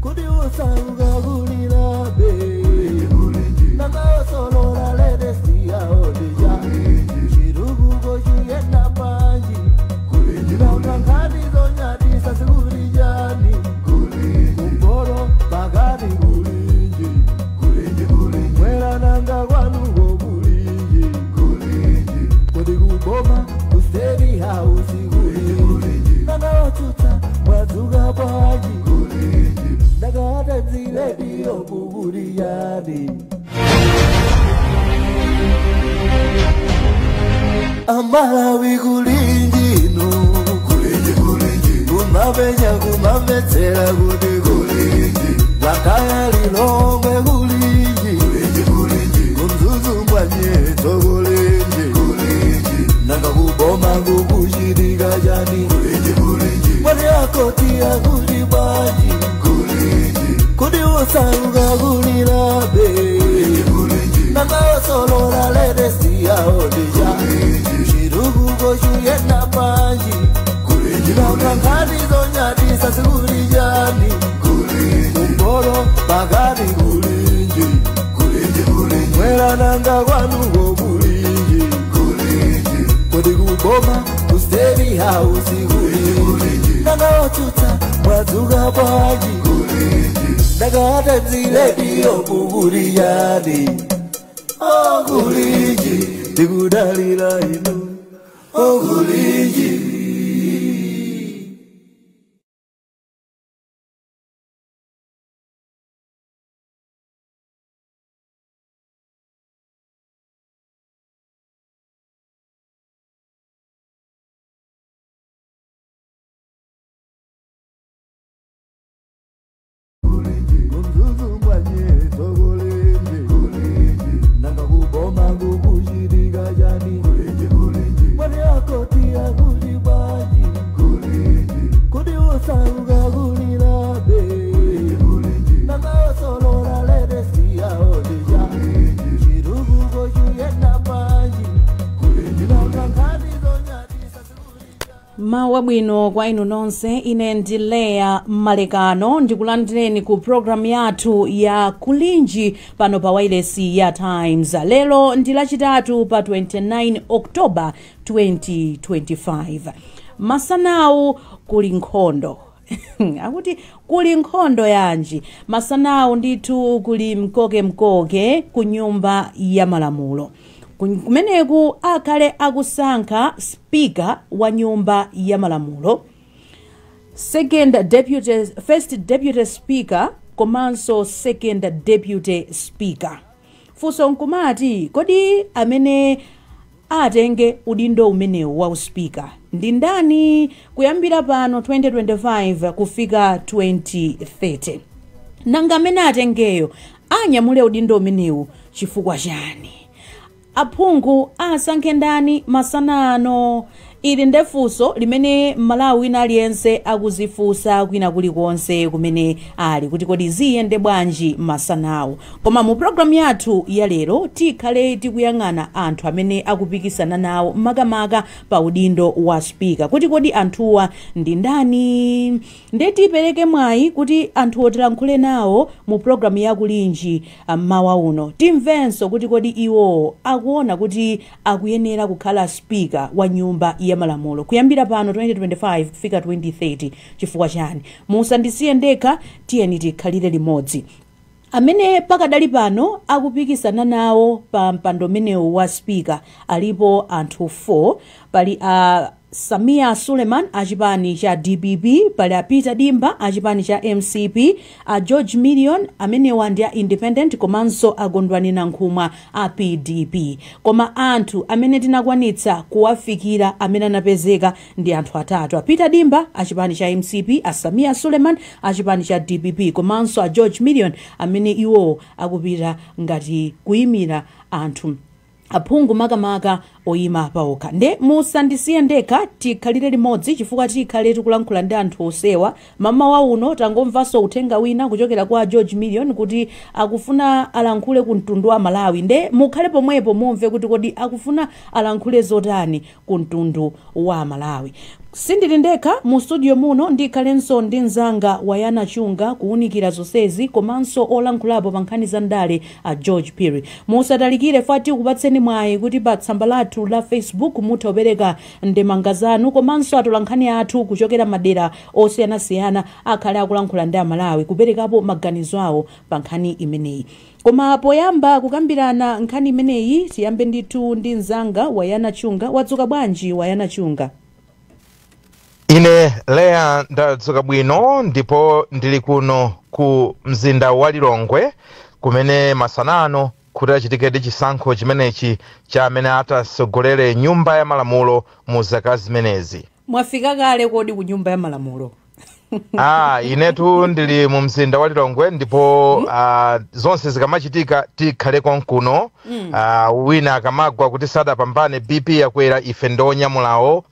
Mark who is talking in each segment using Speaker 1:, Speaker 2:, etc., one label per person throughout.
Speaker 1: Kodi osauka kulilabe, nanga osolola ledesi yaodija, chiruguko chiyenda panji, nanga nkhani zonyadisa sikulijani, kumporo pakati kulinji, mwera nanga kwanuko kulinji, kodi kuboma ku State House kulinji, nanga otsutsa mwadzuka bwanji, ndakatadzilediyo kukuliyani. Amalawi kulinjinu, kumapenya kumamvetsera kuti kulinji, Blantyre Lilongwe kulinji, kumzuzu mwanyetso kulinji, nanga kuboma kukuchitika chani, mwati akoti akuti bwanji, kodi osauka kulilabe, nanga osolola ledesi yaodija, chiruguko chiyenda panji, nanga nkhani zonyadisa sikulijani, kumporo pakati kulinji, mwera nanga kwanuko kulinji, kodi kuboma ku State House kulinji, nanga otsutsa mwadzuka bwanji, ndakatadzilediyo kukuliyani, oh kulinji, ndikudalira inu, oh kulinji. Kumzuzu mwanyetso kulinji, nanga kuboma kukuchitika chani, mwati akoti akuti bwanji, kodi osauka kulilabe, nanga osolola ledesi yaodija, chiruguko chiyenda panji, nanga nkhani zonyadisa sikulijani.
Speaker 2: Mawu abwino kwa inu nonse, ine ndi Leya Malekano, ndikulandireni ku programu yathu ya Kulinji pano pa wailesi ya Times. Lero ndi lachitatu pa 29 October 2025. Masanawu kuli nkhondo. Akuti kuli nkhondo yanji? Masanawu ndithu kuli mkoke mkoke ku nyumba ya malamulo. Kumeneku akhale akusankha speaker wa nyumba ya malamulo, second deputy, first deputy speaker komanso second deputy speaker. Funso nkumati, kodi amene atenge udindo umenewu wa uspika ndi ndani kuyambira pano 2025 kufika 2030? Nanga amene atengeyo anyamule udindo umenewu chifukwa chani? Aphungu asankhe ndani masana ano? Ili ndefunso limene Malawi wina aliyense akuzifunsa kwina kulikonse kumene ali, kuti kodi ziyende bwanji masanawo. Koma mu programu yathu ya lero tikhale tikuyang'ana anthu amene akupikisana nawo makamaka pa udindo wa speaker, kuti kodi anthuwa ndi ndani. Nde tipereke mwayi kuti anthu otilankhule nawo mu programu ya Kulinji mmawa uno, timvenso kuti kodi iwo akuona kuti akuyenera kukhala speaker wa nyumba ya malamulo kuyambira pano 2025 kufika 2030 chifukwa chani. Musandisiye ndekha, tiyeni tikhalire limodzi. Amene pakadali pano akupikisana nawo pa mpando umenewu wa speaker alipo anthu 4. Pali a Samia Suleiman achipani cha DPP, pali a Peter Dimba achipani cha MCP, a George Million amenewa ndi a Independent, komanso a Kondwani Nankhumwa a PDP. Koma anthu amene tinakwanitsa kuwafikira amene anapezeka ndi anthu atatu: a Peter Dimba achipani cha MCP, a Samia Suleiman achipani cha DPP, komanso a George Million amene iwo akupita ngati kuyimira anthu aphungu makamaka Oyima paokha. Nde musandisiye ndekha, tikhalire limodzi chifukwa tikhale tikulankhula ndi anthu osewa. Mamawa uno tangomvanso uthenga wina kuchokera kwa George Million kuti akufuna alankhule ku mtundu wa Malawi. Nde mukhale pomwepo mumve kuti kodi akufuna alankhule zotani ku mtundu wa Malawi. Sindili ndekha mu studio muno, ndikhalenso ndi mzanga Wayana Chunga kuwunikira zonsezi, komanso olankhulapo pa nkhani za ndale a George Phiri. Musatalikire fati kupatseni mwayi kuti pa tsamba lathu la Facebook mutha kupereka ndemanga zanu, komanso atolankhani athu kuchokera madera osiyanasiyana akhale akulankhula ndi Amalawi kuperekapo maganizo awo pa nkhani imeneyi. Koma poyamba kukambirana nkhani imeneyi, tiyambe ndithu ndi mzanga Wayana Chunga. Wadzuka bwanji, Wayana Chunga?
Speaker 3: Ine Leya ndadzuka bwino, ndipo ndili kuno ku mzinda wa Lilongwe kumene masanano kuti achitikedi chisankho chimenechi cha amene atasogolere Nyumba ya Malamulo mu zaka zimenezi.
Speaker 2: Mwafika kale kodi ku Nyumba ya Malamulo?
Speaker 3: Ah, inetu ndili mu mzinda wa Lilongwe ndipo zonse zikamachitika tikhale konkuno. Wina akamagwa kuti sadapambane, BP yakwera, ife ndonyamulawo.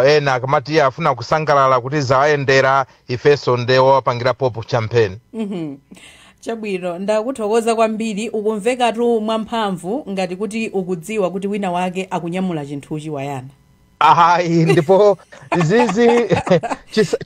Speaker 3: Ena akamati iye afuna kusangalala kuti zawayendera, ifenso ndewowapangira pop champagne.
Speaker 2: Chabwino, ndakuthokoza kwambiri. Ukumvekatu mwamphamvu ngati kuti ukudziwa kuti wina wake akunyamula chinthuchi, Wayana.
Speaker 3: Ayi, ndipo zizi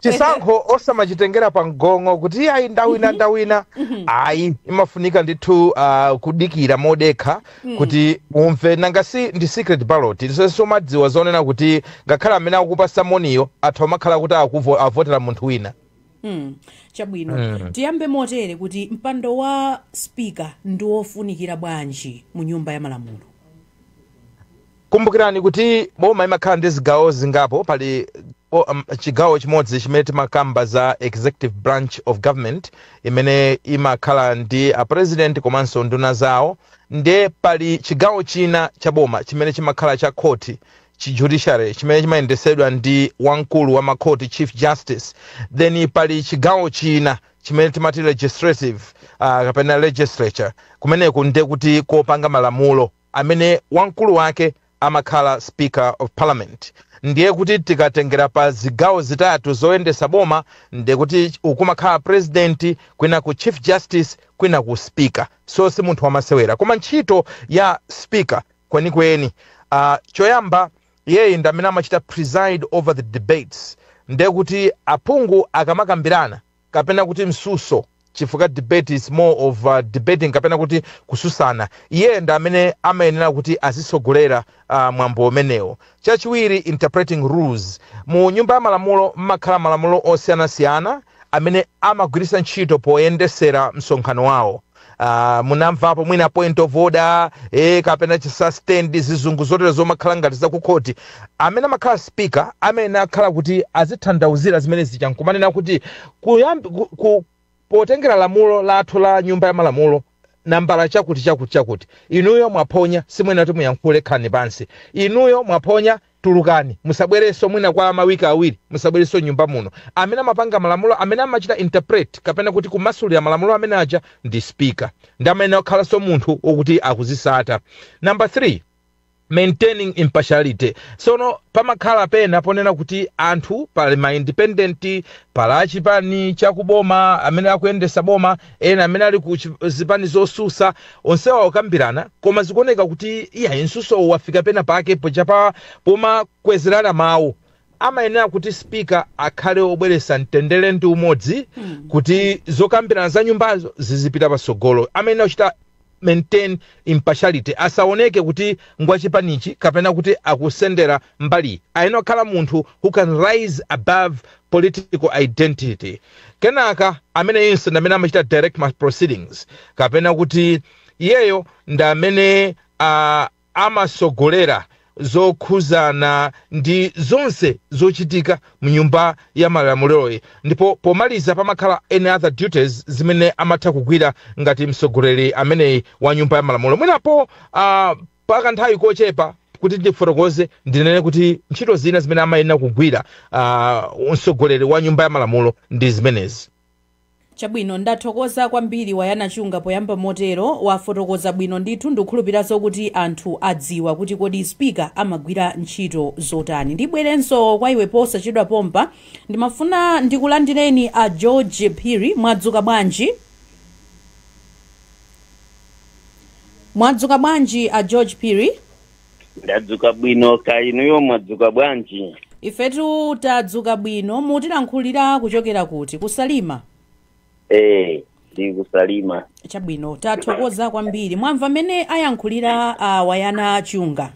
Speaker 3: chisankho osamachitengera pa mgongo kuti ayi, ndawina, ndawina, ayi. Imafunika ndithu kudikira modekha kuti umve. Nanga si ndi secret ballot, somadziwa zonena kuti ngakhale amene akukupasa moniyo atha umakhala kuti avotera munthu wina.
Speaker 2: Chabwino. Tiyambe motere kuti mpando wa speaker ndi wofunikira bwanji mu Nyumba ya Malamulo?
Speaker 3: Kumbukirani kuti boma imakhala ndi zigawo zingapo. Pali chigawo chimodzi chimene timakamba za executive branch of government, imene imakhala ndi a president komanso nduna zawo. Ndiye pali chigawo china cha boma chimene chimakhala cha khoti, chi judiciary, chimene chimayendesedwa ndi wamkulu wa makhoti, chief justice. Then pali chigawo china chimene timati legislative kapena legislature. Kumeneku ndiye kuti kopanga malamulo, amene wamkulu wake amakhala Speaker of Parliament. Ndiye kuti tikatengera pa zigawo zitatu zoyendesa boma, ndiye kuti ukumakhala president, kwina ku chief justice, kwina ku speaker. So si munthu wamasewera. Koma ntchito ya speaker kwenikweni, choyamba iyeyi ndi amene amachita preside over the debates. Ndiye kuti aphungu akamakambirana kapena kuti msuso, chifukwa debate is more of debating kapena kuti kususana, iye ndi amene amayenera kuti azisogolera mwambo umenewo. Chachiwiri, interpreting rules. Mu Nyumba ya Malamulo mmakhala malamulo osiyanasiyana amene amagwiritsa ntchito poyendesera msonkhano wawo. Munamvapo mwina point of order, kapena chisustained, zizungu zotero zomakhala ngati zakukhoti. Amene amakhala speaker amene akhala kuti azitanthauzira zimene zija, nkumanena kuti potengera lamulo lathu la Nyumba ya Malamulo nambala chakuti chakuti chakuti, inuyo mwaphonya, simwena kuti muyankhule, khalani pansi. Inuyo mwaphonya, tulukani, musabwerenso mwina kwa mawiki 2, musabwerenso nyumba muno. Amene amapanga malamulo, amene amachita interpret kapena kuti kumasulira malamulo amene aja ndi speaker, ndi amene akhalanso munthu wokuti akuzisata. Number 3, maintaining impartiality. Sono pamakhala pena ponena kuti anthu, pali ma independent, pali achipani chakuboma amene akuyendesa boma, ena amene ali ku zipani zosusa, onsewa akukambirana, koma zikuoneka kuti iya, insuso wafika pena pake pochapa pomakwezerana mawu. Amayenera kuti speaker akhale obweresa mtendere ndi umodzi kuti zokambirana za nyumbazo zizipita patsogolo. Amayenera kuchita maintain impartiality, asaoneke kuti ngwachipanichi kapena kuti akusendera mbali. Ayenera kukhala munthu who can rise above political identity. Kenaka amene yense ndi amene amachita direct ma proceedings, kapena kuti iyeyo ndi amene amasogolera zokhuzana ndi zonse zochitika mu Nyumba ya Malamuloyi. Ndipo pomaliza pamakhala any other duties zimene amatha kugwira ngati mtsogoleri ameneyi wa Nyumba ya Malamulo. Mwinapo pakanthawi kochepa kuti ndifotokoze, ndinene kuti ntchito zina zimene amayenera kugwira mtsogoleri wa Nyumba ya Malamulo ndi zimenezi.
Speaker 2: Chabwino, ndathokoza kwambiri Wayana Chunga poyamba motero. Wafotokoza bwino ndithu, ndikukhulupiraso kuti anthu adziwa kuti kodi speaker amagwira ntchito zotani. Ndibwerenso kwa iwe posachedwa pompa. Ndimafuna ndikulandireni a George Phiri. Mwadzuka bwanji? Mwadzuka bwanji a George Phiri?
Speaker 4: Ndadzuka bwino, ka inuyo mwadzuka bwanji?
Speaker 2: Ifetu tadzuka bwino. Mutilankhulira kuchokera kuti? Kusalima?
Speaker 4: Ndi kusalima.
Speaker 2: Chabwino, tathokoza kwambiri. Mwamva mmene ayankhulira a Wayana Chunga?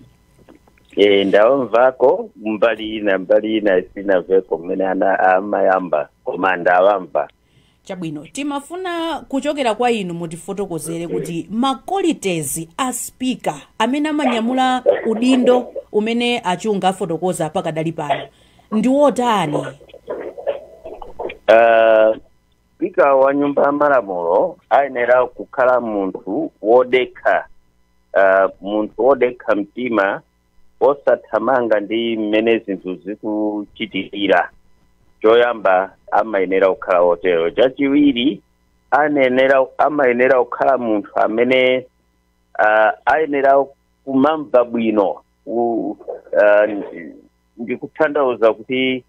Speaker 4: Ndawamvako mbali ina, mbali ina sinamveko mmene ana amayamba, koma ndawamva.
Speaker 2: Chabwino, timafuna kuchokera kwa inu mutifotokozere kuti ma qualities a speaker amene amanyamula udindo umene Achunga afotokoza pakadali pano ndi wotani?
Speaker 4: Spika wa nyumba ya malamulo ayenera kukhala munthu wodekha, munthu wodekha mtima, osathamanga ndi mmene zinthu zikuchitikira. Choyamba amayenera kukhala wotero. Chachiwiri, amayenera kukhala munthu amene ayenera kumamva bwino. Ndikutanthauza kuti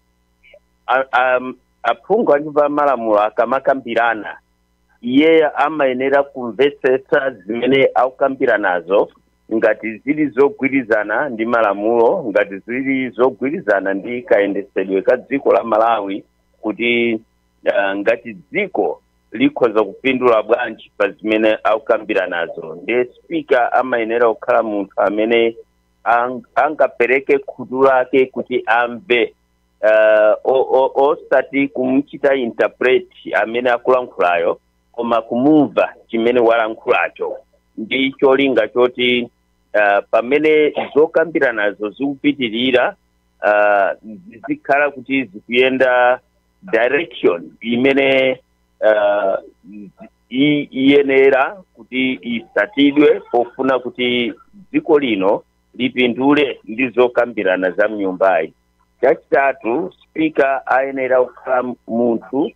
Speaker 4: aphungu a nyumba ya malamulo akamakambirana, iye amayenera kumvetsetsa zimene akukambiranazo, ngati zili zogwirizana ndi malamulo, ngati zili zogwirizana ndi kayendesedwe ka dziko la Malawi, kuti ngati dziko likhoza kupindula bwanji pa zimene akukambiranazo. Ndiye spika amayenera kukhala munthu amene angapereke khutu lake kuti amve, osati kumuchita interpret amene akulankhulayo, koma kumumva chimene walankhulacho, ndi cholinga choti pamene zokambiranazo zikupitirira, zikhala kuti zikuyenda direction imene iyenera kuti isatidwe pofuna kuti dziko lino lipindule ndi zokambirana za mnyumbayi. Chachitatu, spika ayenera kukhala munthu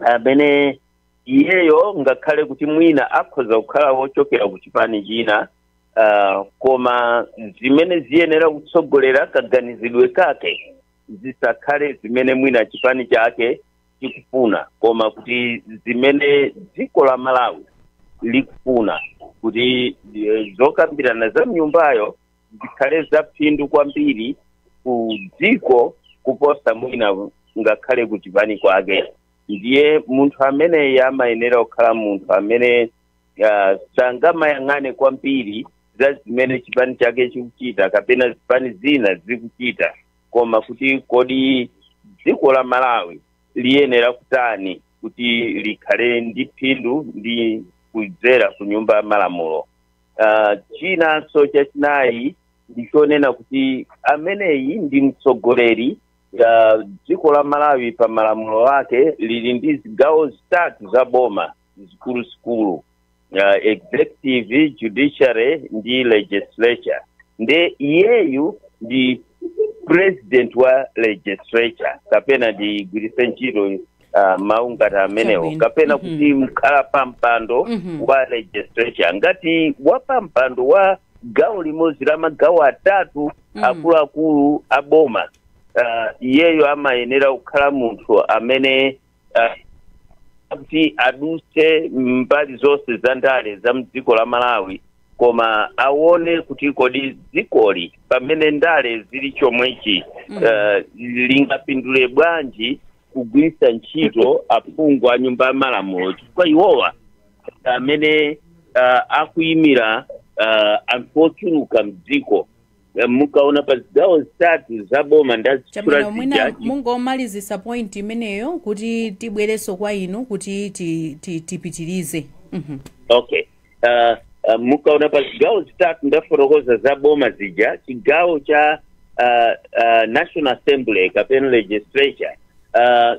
Speaker 4: amene iyeyo ngakhale kuti mwina akhoza kukhala wochokera ku chipani china, koma zimene ziyenera kutsogolera kaganizidwe kake zisakhale zimene mwina chipani chake chikufuna, koma kuti zimene dziko la Malawi likufuna, kuti zokambirana za mnyumbayo zikhale zaphindu kwambiri ku dziko kuposa mwina ngakhale ku chipani kwake. Ndiye munthu ameneyi amayenera kukhala munthu amene sangamayang'ane kwambiri za zimene chipani chake chikuchita kapena zipani zina zikuchita, koma kuti kodi dziko la Malawi liyenera kutani kuti likhale ndi phindu ndi kudzera ku nyumba ya malamulo. Chinanso chachinayi ndichonena kuti ameneyi ndi mtsogoleri. Dziko la Malawi pa malamulo ake lili ndi zigawo zitatu za boma zikuluzikulu, executive, judiciary ndi legislature. Nde iyeyu ndi president wa legislature, kapena ndigwiritse ntchito mawu ngati amenewo, kapena kuti mkhala pampando wa legislature, ngati wapampando wa gawo limodzi la magawo atatu akuluakulu a boma. Iyeyo amayenera kukhala munthu amene kuti adutse mbali zonse za ndale za mdziko la Malawi, koma aone kuti kodi dzikoli pamene ndale zili chomwechi lingapindule bwanji kugwiritsa ntchito aphungu a nyumba ya malamulo, chifukwa iwowa amene akuyimira anthu ochuluka mdziko. Mukaona pa zigawo zitatu za boma ndazitchula
Speaker 2: Chabwino, mwina
Speaker 4: zija.
Speaker 2: mungomalizisa point imeneyo kuti tibwerenso kwa inu kuti tipitirize.
Speaker 4: Okay, mukaona pa zigawo zitatu ndafotokoza za boma zija, chigawo cha National Assembly kapena legislature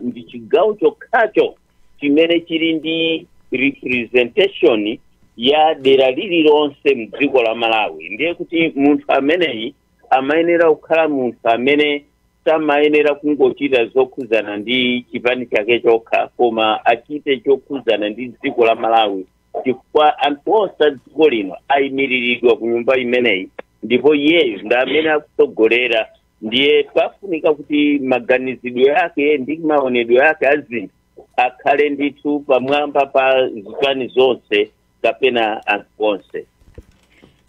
Speaker 4: ndi chigawo chokhacho chimene chili ndi representation ya dera lililonse mdziko la Malawi. Ndiye kuti munthu ameneyi amayenera kukhala munthu amene Samayenera kungochita zokhuzana ndi chipani chake chokha, koma achite chokhuzana ndi dziko la Malawi, chifukwa anthu onse a dziko lino ayimiriridwa ku nyumba imeneyi, ndipo iyeyo ndi amene akutsogolera. Ndiye pafunika kuti maganizidwe ake ndi maonedwe ake a zinthu akhale ndithu pamwamba pa zipani zonse kapena anthu onse.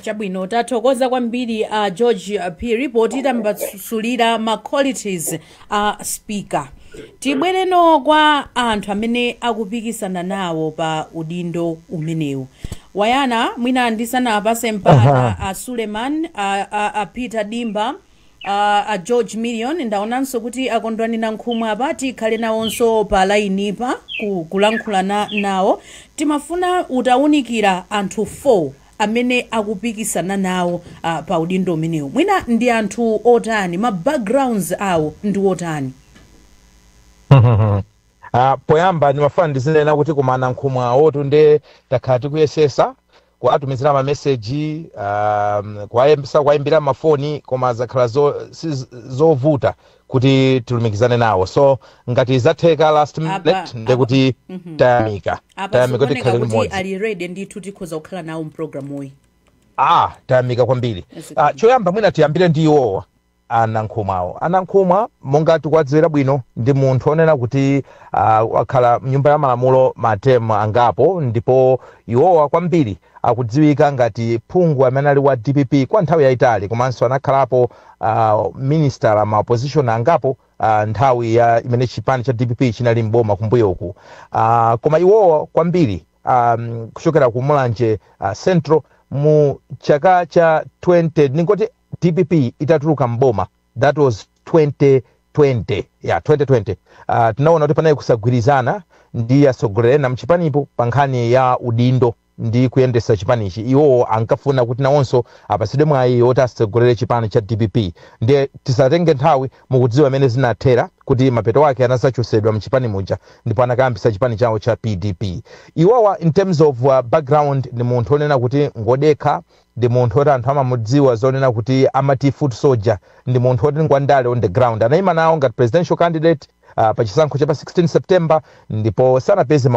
Speaker 2: Chabwino, tathokoza kwambiri George Phiri potitambasulira ma qualities a speaker. Tibwereno kwa anthu amene akupikisana nawo pa udindo umenewu. Wayana, mwina ndisanapase mpata a Suleiman, a Peter Dimba, a George Million, ndaonanso kuti akondwani na Nkhumwe apa, tikhale nawonso pa lainipa kulankhula nawo. Timafuna utawunikira anthu 4 amene akupikisana nawo pa udindo umenewu. Mwina ndi anthu otani? Ma backgrounds awo ndi otani?
Speaker 3: Poyamba ndimafuna ndizinena kuti kumana Nkhumwe awotu nde takhala tikuyesesa kuatumizira mameseji, kuwayimbira mafoni, koma zakhala zovuta kuti tilumikizane nawo. So ngati zatheka last minute, nde kuti tayamika.
Speaker 2: Apa
Speaker 3: Tayamika kuti
Speaker 2: zikuoneka
Speaker 3: tikhale
Speaker 2: kuti
Speaker 3: limodzi.
Speaker 2: ali ready ndithu, tikhoza kukhala nawo mpulogalamuyi.
Speaker 3: Ah, tayamika kwambiri.
Speaker 2: Zikomo.
Speaker 3: Ah, choyamba mwina tiyambire ndi iwowa anankhumwawo. Anankhumwa, monga tikuwadziwira bwino, ndi munthu onena kuti wakhala mnyumba ya malamulo matemu angapo, ndipo iwowa kwambiri akudziwika ngati phungu amene ali wa DPP kwa nthawi yayitali, komanso anakhalapo minister ma opposition angapo nthawi ya imene chipani cha DPP chinali mboma kumbuyoku. Koma iwowa kwambiri kuchokera ku Mulanje Central mu chaka cha 20, ningoti DPP itatuluka mboma, that was 2020, yeah, 2020, tinaona kuti panali kusagwirizana ndi atsogoleri ena mchipanipo pa nkhani ya udindo ndi kuyendesa chipanichi. Iwowo ankafuna kuti nawonso apasidwe mwayi woti asogolere chipani cha DPP. Ndiye tisatenge nthawi, mukudziwa amene zinathera kuti mapeto ake anasachosedwa mchipani muja ndipo anakayambisa chipani chawo cha PDP. Iwowa, in terms of background, ndi munthu onena kuti ngodekha, ndi munthu oti anthu amamudziwa zonena kuti amati foot soldier, ndi munthu oti ngwandale on the ground. Anayima nawo ngati presidential candidate pa chisankho cha pa 16 September, ndipo sanapeze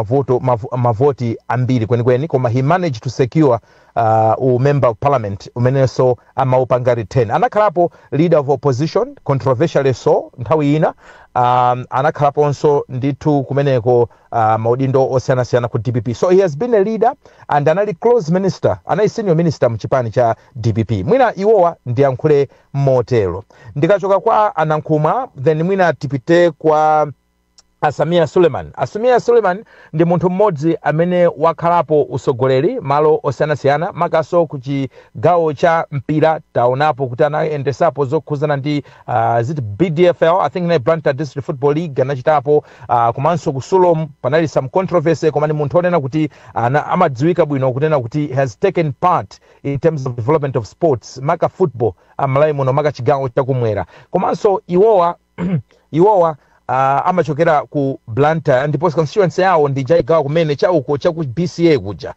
Speaker 3: mavoti ambiri kwenikweni, koma he managed to secure member of parliament umenenso amaupanga return. Anakhalapo leader of opposition, controversially so, nthawi ina. Anakhalaponso ndithu kumeneko maudindo osiyanasiyana ku DPP. So he has been a leader and anali close minister, anali senior minister mchipani cha DPP. Mwina iwowa ndiyankhule motero. Ndikachoka kwa Anankhumwa, then mwina tipite kwa Asamia Suleiman. Asamia Suleiman ndi munthu mmodzi amene wakhalapo usogoleri malo osiyanasiyana, makaso ku chigawo cha mpira. Taonapo kuti anayendesapo zokhuzana ndi ziti BDFL, I think na Blantyre District Football League anachitapo, komanso ku Sulom panali some controversy, koma ni munthu onena kuti amadziwika bwino kunena kuti has taken part in terms of development of sports, maka football amalawi muno, maka chigawo chakumwera. Komanso iwowa amachokera ku Blantyre, ndipo constituency yawo ndi chachigawo kumene chauko chaku BCA kuja,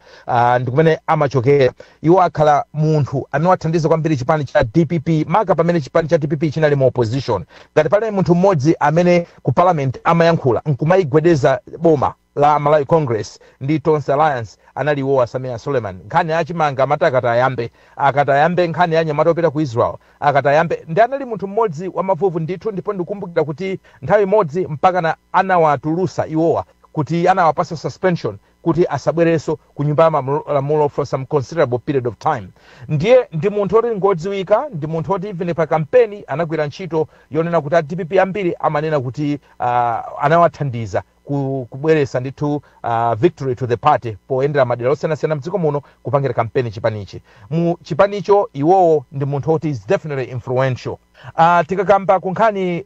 Speaker 3: ndi kumene amachokera. Iwo akhala munthu amene wathandiza kwambiri chipani cha DPP, maka pamene chipani cha DPP chinali mu opposition. Ngati pali munthu mmodzi amene ku parliament amayankhula nkumayigwedeza boma la Malawi Congress ndi Tonse Alliance, anali iwo Asamia Suleiman. Nkhani yachimanga amati akati ayambe, akati ayambe, nkhani ya nyamata opita ku Israel akati ayambe, ndi anali munthu mmodzi wa mavuvu ndithu. Ndipo ndikumbukira kuti nthawi imodzi mpakana anawatulusa iwowa, kuti anawapasa suspension kuti asabwerenso ku nyumba ya malamulo for some considerable period of time. Ndiye ndi munthu oti ngodziwika, ndi munthu oti even pa kampeni anagwira ntchito yonena kuti a DPP ambiri amanena kuti anawathandiza kubweresa ndithu victory to the party poyendera madera osiyanasiyana mdziko muno kupangira kampeni chipanichi. Mu chipanicho iwowo ndi munthu oti is definitely influential. Tikakamba ku nkhani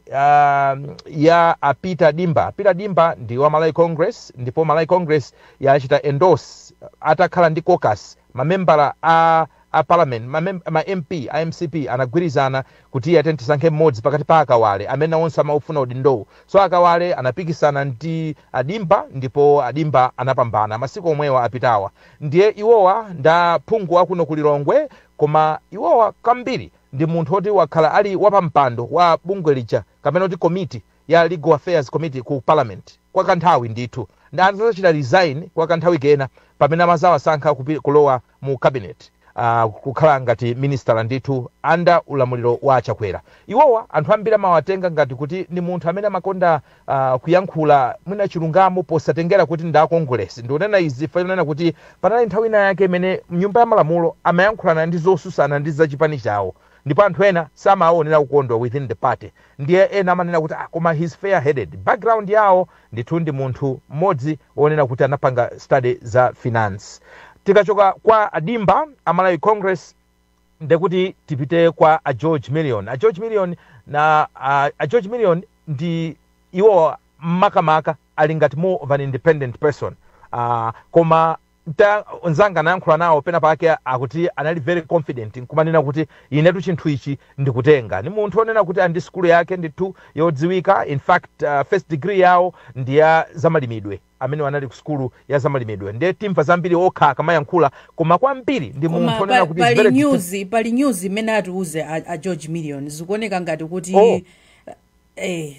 Speaker 3: ya a Peter Dimba, Peter Dimba ndi wa Malawi Congress, ndipo Malawi Congress yachita endorse atakhala ndi caucus. Mamembala a parliament, ma MP a MCP anagwirizana kuti iye tisankhe mmodzi pakati pa Akawale amene nawonso amaufuna udindowu. So Akawale anapikisana ndi Adimba, ndipo Adimba anapambana masiku omwewa apitawa. Ndiye iwowa nda phungu akuno ku Lilongwe, koma iwowa kambiri Ndi munthu oti wakhala ali wapampando wa bungwe lija kapena kuti committee ya Legal Affairs Committee ku Parliament kwa kanthawi ndithu, ndi anazachita resign kwa kanthawi kena pamene amazawasankha kulowa mu cabinet, kukhala ngati minister ndithu under ulamuliro wa Chakwera. Iwowa anthu ambiri amawatenga ngati kuti ndi munthu amene amakonda kuyankhula mwina chilungamo posatengera kuti ndi akongolesi. Ndikunena izi fanena kuti panali nthawi ina yake imene mnyumba ya malamulo amayankhulana ndi zosusana ndi zachipani chawo, ndipo anthu ena samaonera kukondwa within the party. Ndiye ena amanena kuti, ah, koma he's fair headed. Background yawo ndithu ndi munthu mmodzi wonena kuti anapanga study za finance. Tikachoka kwa Adimba a Malawi Congress, ndekuti tipite kwa a George Million. A George Million na a George Million ndi iwo makamaka ali ngati more of an independent person, koma nzanga anayankhula nawo pena pake akuti anali very confident nkumanena kuti inetu chinthu ichi ndikutenga. Ni munthu onena kuti andi sukulu yake ndithu yodziwika. In fact, first degree yawo ndi ya zamalimidwe, amene anali ku sukulu ya zamalimidwe. Ndiye timva zambiri okha akamayankhula, koma kwambiri ndi munthu onena kuti
Speaker 2: pali news, pali news imene atiuze a George Million. Zikuoneka ngati kuti
Speaker 3: Oh.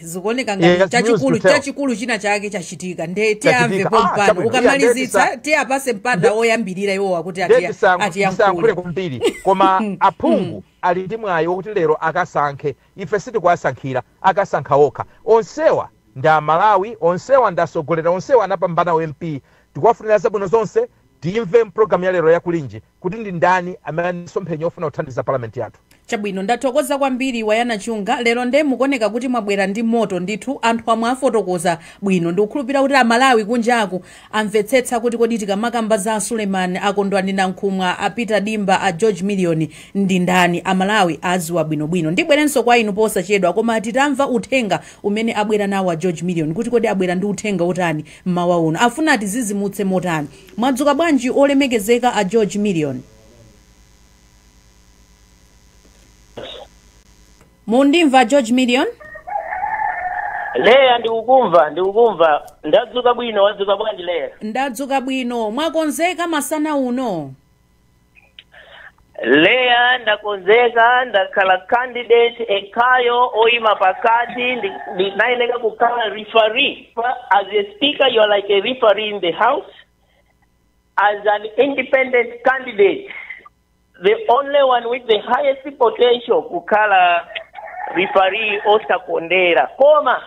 Speaker 2: Zikuoneka ngati
Speaker 3: Yes,
Speaker 2: chachikulu, chachikulu china chake chachitika, nde tiyamve
Speaker 3: Chachitika.
Speaker 2: pompano. Ukamalizitsa tiyapase mpata woyambirira iwowa kuti
Speaker 3: Tisayankhule
Speaker 2: atiyankhule
Speaker 3: kwambiri, koma aphungu ali ndi mwayi wokuti lero akasankhe. Ife sitikuwasankhira, akasankha okha. Onsewa ndi Amalawi, onsewa ndi asogolera, onsewa anapambana MP. Tikuwafunira zabwino zonse. Timve mpulogalamu ya lero yakulinji kuti ndi ndani amene ali masomphenya ofuna kuthandiza palamenti yathu.
Speaker 2: Chabwino, ndathokoza kwambiri, Wayana Chunga. Lero nde mukuoneka kuti mwabwera ndi moto ndithu. Anthu amwe afotokoza bwino, ndikukhulupirira kuti Amalawi kunjaku amvetsetsa kuti kodi tikamakamba za Suleiman, Akondwani Nankhumwa, a Peter Dimba, a George Million ndi ndani. Amalawi aziwa bwinobwino. Ndibwerenso kwa inu posachedwa, koma titamva uthenga umene abwera nawo a George Million, kuti kodi abwera ndi uthenga otani mmawa uno, afuna atizizimutse motani. Mwadzuka bwanji, olemekezeka a George Million? Mundimva, George Million?
Speaker 5: Leya, ndikukumva, ndikukumva. Ndadzuka bwino. Wadzuka bwanji, Leya?
Speaker 2: Ndadzuka bwino. Mwakonzeka masana uno?
Speaker 5: Leya, ndakonzeka. Ndakhala candidate ekhayo oyima pakati. Ndinayeneka kukhala referee. As a speaker, you are like a referee in the house. As an independent candidate, the only one with the highest potential kukhala referee osakondera, koma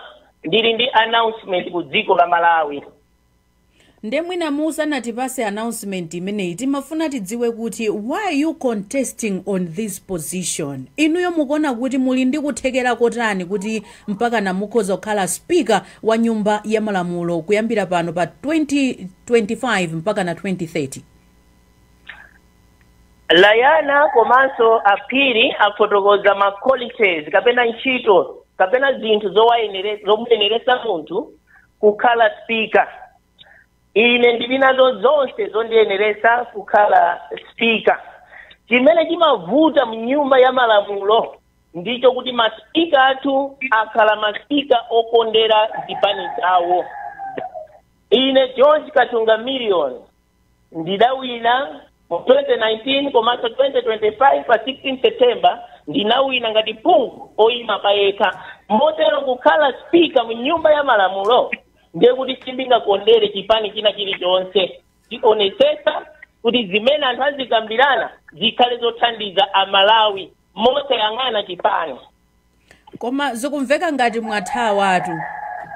Speaker 5: ndili ndi announcement ku dziko la Malawi.
Speaker 2: Nde mwina musanatipase announcement imeneyi, timafuna tidziwe kuti why are you contesting on this position? Inuyo mukuona kuti muli ndi kuthekera kotani kuti mpaka namukhoza kukhala speaker wa nyumba ya malamulo kuyambira pano pa 2025 mpaka na 2030?
Speaker 5: Layana komanso Aphiri afotokoza ma qualities kapena ntchito kapena zinthu zomuyeneresa munthu kukhala speaker. Ine ndili nazo zonse zondiyeneresa kukhala speaker. Chimene chimavuta mnyumba ya malamulo ndicho kuti maspika athu akhala maspika okondera zipani zawo. Ine George Katunga Million ndidawina mu 2019 komanso 2025 pa 16 September ndinawina ngati phungu oyima payekha. Motero kukhala speaker mu nyumba ya malamulo ndiye kuti sindingakondere chipani china chilichonse. Tionetsetsa kuti zimene anthu azikambirana zikhale zothandiza Amalawi mosayang'ana chipani.
Speaker 2: Koma zikumveka ngati mwathawatu,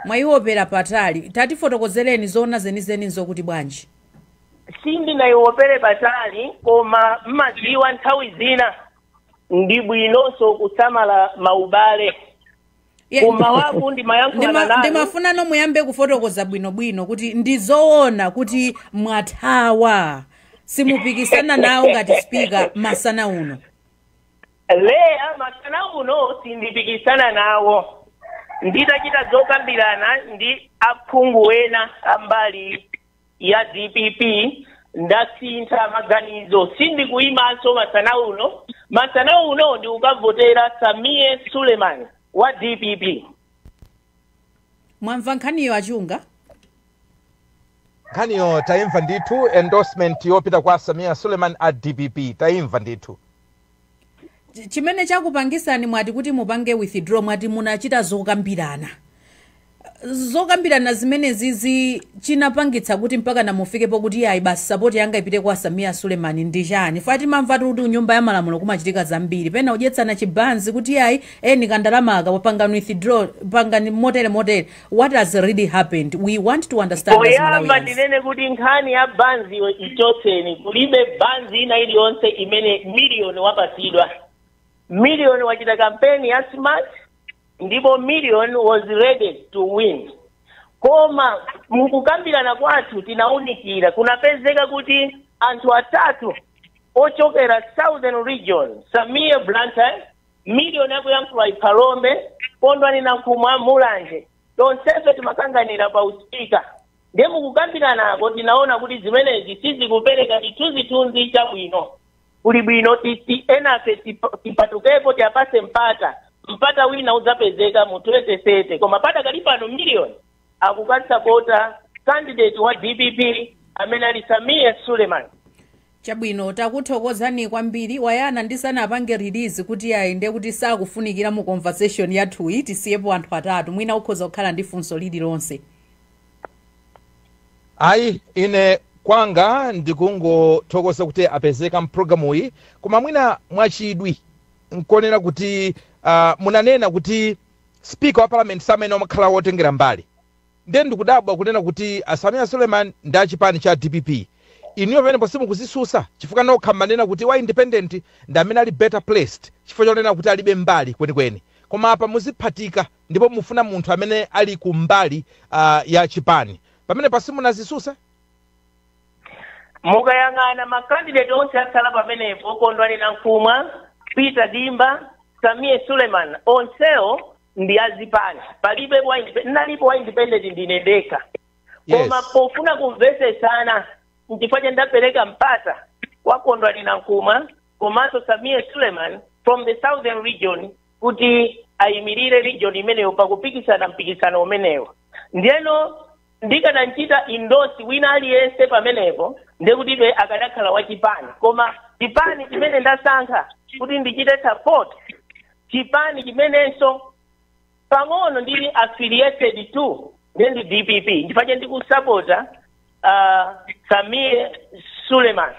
Speaker 2: mwayiopera patali. Tatifotokozereni zoona zenizeni zokuti bwanji.
Speaker 5: Sindinayiopere patali, koma mmadziwa nthawi zina ndi bwinonso kusamala maubale. Koma waku ndimayankhulana nanu.
Speaker 2: Ndimafunano muyambe kufotokoza bwinobwino kuti ndizoona kuti mwathawa, simupikisana nawo ngati speaker masana uno?
Speaker 5: Leya, masana uno sindipikisana nawo. Nditachita zokambirana ndi aphungu ena ambali ya DPP, ndasintha maganizo. Sindikuyimanso masana uno. Masana uno ndikukavotera Sameer Suleman wa DPP.
Speaker 2: Mwamva nkhaniyo, Achunga?
Speaker 3: Nkhaniyo tayimva ndithu, endorsement yopita kwa Sameer Suleman a DPP, tayimva ndithu.
Speaker 2: Chimene chakupangisani mwati kuti mupange withdraw, mwati munachita zokambirana. Zokambirana zimene zizi chinapangitsa kuti mpaka namufikepo kuti ayi basi, support yanga ipite kwa Samia Suleiman ndi chani? Timamva kuti nyumba ya malamulo kumachitika zambiri, pena udyetsana chibanzi kuti ayi, eni kandalama aka wapangani withdraw, pangani motere motere. What has really happened? We want to understand as
Speaker 5: Poyamba
Speaker 2: Malawians.
Speaker 5: ndinene kuti nkhani ya banziyo ichotseni. Kulibe banzi ina iliyonse imene Million wapasidwa. Million wachita kampeni ya smart, ndipo Million was ready to win. Koma mukukambirana kwathu tinawunikira, kunapezeka kuti anthu atatu ochokera Southern Region, Samia Blantyre, Million akuyankhula Iphalombe, Kondwani Nankhumwa Mulanje, tonsefe timakanganira pa uspika. Ndiye mukukambiranako tinaona kuti zimenezi sizikupereka chithunzithunzi chabwino. Kuli bwino enafe tipatukepo, tiapase mpata. Mpata wina udzapezeka mu 2030, koma padakali pano Million akukasapota candidate wa DPP amene ali Samia Suleiman.
Speaker 2: Chabwino, takuthokozani kwambiri. Wayana, ndisanapange release kuti ayende kuti sakufunikira mu conversation yathuyi, tisiyepo anthu atatu. Mwina ukhoza kukhala ndi funso lililonse.
Speaker 3: Ayi, ine kwanga ndikungothokoza kuti apezeka mpulogalamu iyi. Koma mwina mwachidwi nkonena kuti munanena kuti speaker wa parliament samene amakhala wotengera mbali. Ndiye ndikudabwa kunena kuti Asamia Suleiman ndi achipani cha DPP. Inuyo pamenepo simukuzisusa, chifukwa nokha mmanena kuti wa independent ndi amene ali better placed, chifukwa chonena kuti alibe mbali kwenikweni. Koma apa muziphatika ndipo mufuna munthu amene ali kumbali ya chipani. Pamene pasimunazisusa?
Speaker 5: Mukayang'ana makandidate onse akhala pamenepo, Kondwani Nankhumwa, Peter Dimba, Samia Suleiman, onsewo ndi azipani. Palibe wa nalipo wa independent, ndine ndekha. Koma pofuna kumvesesana, nchifukwa cha ndapereka mpata wa Kondwani Nankhumwa komanso Samia Suleiman from the Southern Region kuti ayimirire region imeneyo pakupikisana mpikisano umenewo. Ndiyeno ndikanachita endorse wina aliyense pamenepo, ndekutibe akadakhala wachipani. Koma chipani chimene ndasankha kuti ndichite support, chipani chimenenso pang'ono ndili affiliated to, ndiye ndi DPP. Ndifanye ndikusapota Samia Suleiman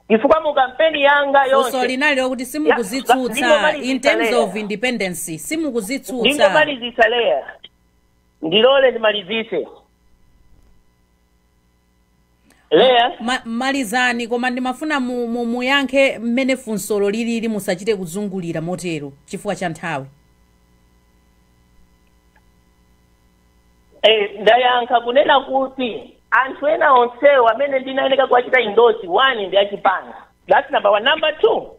Speaker 5: chifukwa mu kampeni yanga
Speaker 2: Funso
Speaker 5: yonse
Speaker 2: linali lokuti simukuzitsutsa in terms of independence, simukuzitsutsa?
Speaker 5: Ndingomalizisa, Leya, ndilole ndimalizise, Leya.
Speaker 2: Malizani, koma ndimafuna muyankhe mmene funsolo lilili, musachite kuzungulira motero chifukwa cha nthawi.
Speaker 5: Ndayankha kunena kuti anthu ena onsewo amene ndinayeneka kuwachita endorse, one, ndi achipani. That's number one. Number two,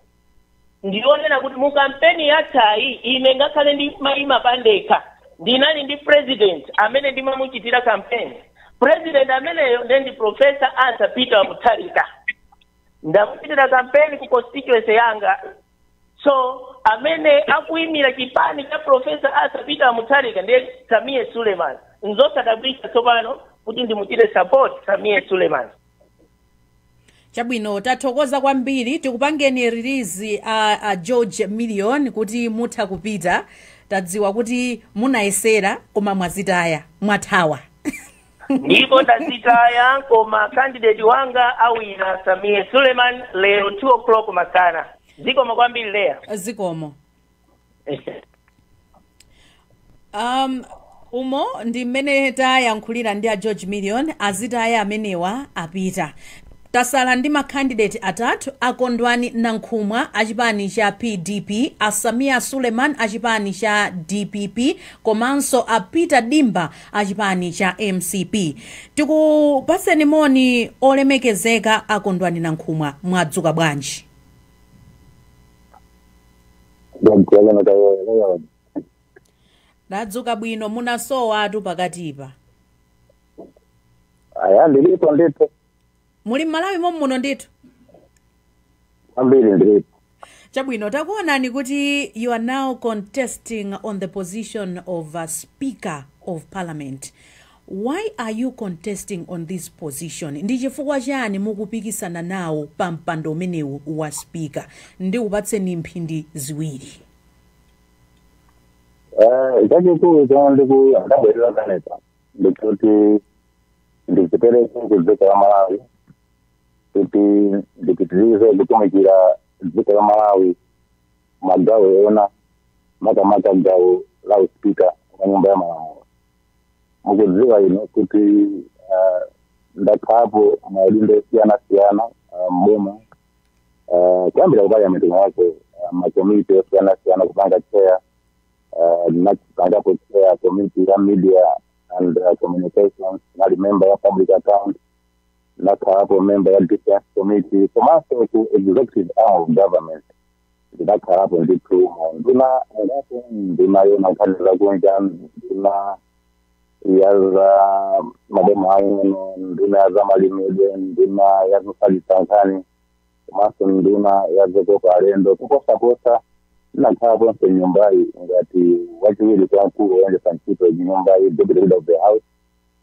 Speaker 5: ndionena kuti mu kampeni yathayi ine ngakhale ndimayima pandekha, ndinali ndi president amene ndimamuchitira campaign. President ameneyo ndiye ndi Professor Arthur Peter Mutharika. Ndamuchitira campaign ku constituency yanga. So amene akuyimira chipani cha Professor Arthur Peter Mutharika ndiye Samia Suleiman. Nzosadabwitsa tsopano kuti ndimuchite support Samia Suleiman.
Speaker 2: Chabwino, tathokoza kwambiri. Tikupangeni release a George Million kuti mutha kupita. Tadziwa kuti munayesera koma mwazitaya, mwathawa.
Speaker 5: Ndipo ndazitaya, koma candidate wanga awina, Samia Suleiman, lero 2 o'clock masana. Zikomo kwambiri, Leya.
Speaker 2: Zikomo. Umo ndi mmene tayankhulira ndi a George Million. Azitaya amenewa, apita. Tasala ndi makhandidate atatu: Akondwani Nankhumwa achipani cha PDP, Asamia Suleiman achipani cha DPP, komanso a Peter Dimba achipani cha MCP. Tikupaseni moni, olemekezeka Akondwani Nankhumwa. Mwadzuka bwanji?
Speaker 6: Ndiyagwela kayo.
Speaker 2: Ndadzuka bwino. Munasowa atu pakatipa.
Speaker 6: Aya, ndilipo ndithu.
Speaker 2: Muli m'Malawi mommuno ndithu?
Speaker 6: Ambiri, ndilipo.
Speaker 2: Chabwino, takuonani kuti you are now contesting on the position of Speaker of Parliament. Why are you contesting on this position? Ndi chifukwa chani mukupikisana nawo pa mpando umenewu wa speaker? Ndikupatseni mphindi 2.
Speaker 6: Chachikulu chomwe ndabwerera kaneta ndikuti ndichipereke ku dziko la Malawi, kuti ndipitirize kutumikira dziko la Malawi magawo ena, makamaka gawo la uspika wa nyumba ya malamulo. Mukudziwa ino kuti ndakhapo maudindo osiyana-siyana mboma, kuyambira ku parliament mwako, makomiti osiyana-siyana, kupanga chair, ndinapangapo chair committee ya media and communications, nali member ya public account, ndakhalapo member ya defense committee, komanso ku executive arm of government ndinakhalapo ndithu nduna ngapo, nduna yona nkhani zakunja, nduna ya za maboma ang'ono, nduna ya za malimidwe, nduna ya zofalitsa nkhani, komanso nduna ya zokopa alendo. Kuposaposa, ndinakhalaponso nyumbayi ngati wachiwiri kwa mkulu woyendetsa ntchito nyumbayi, deputy leader of the house.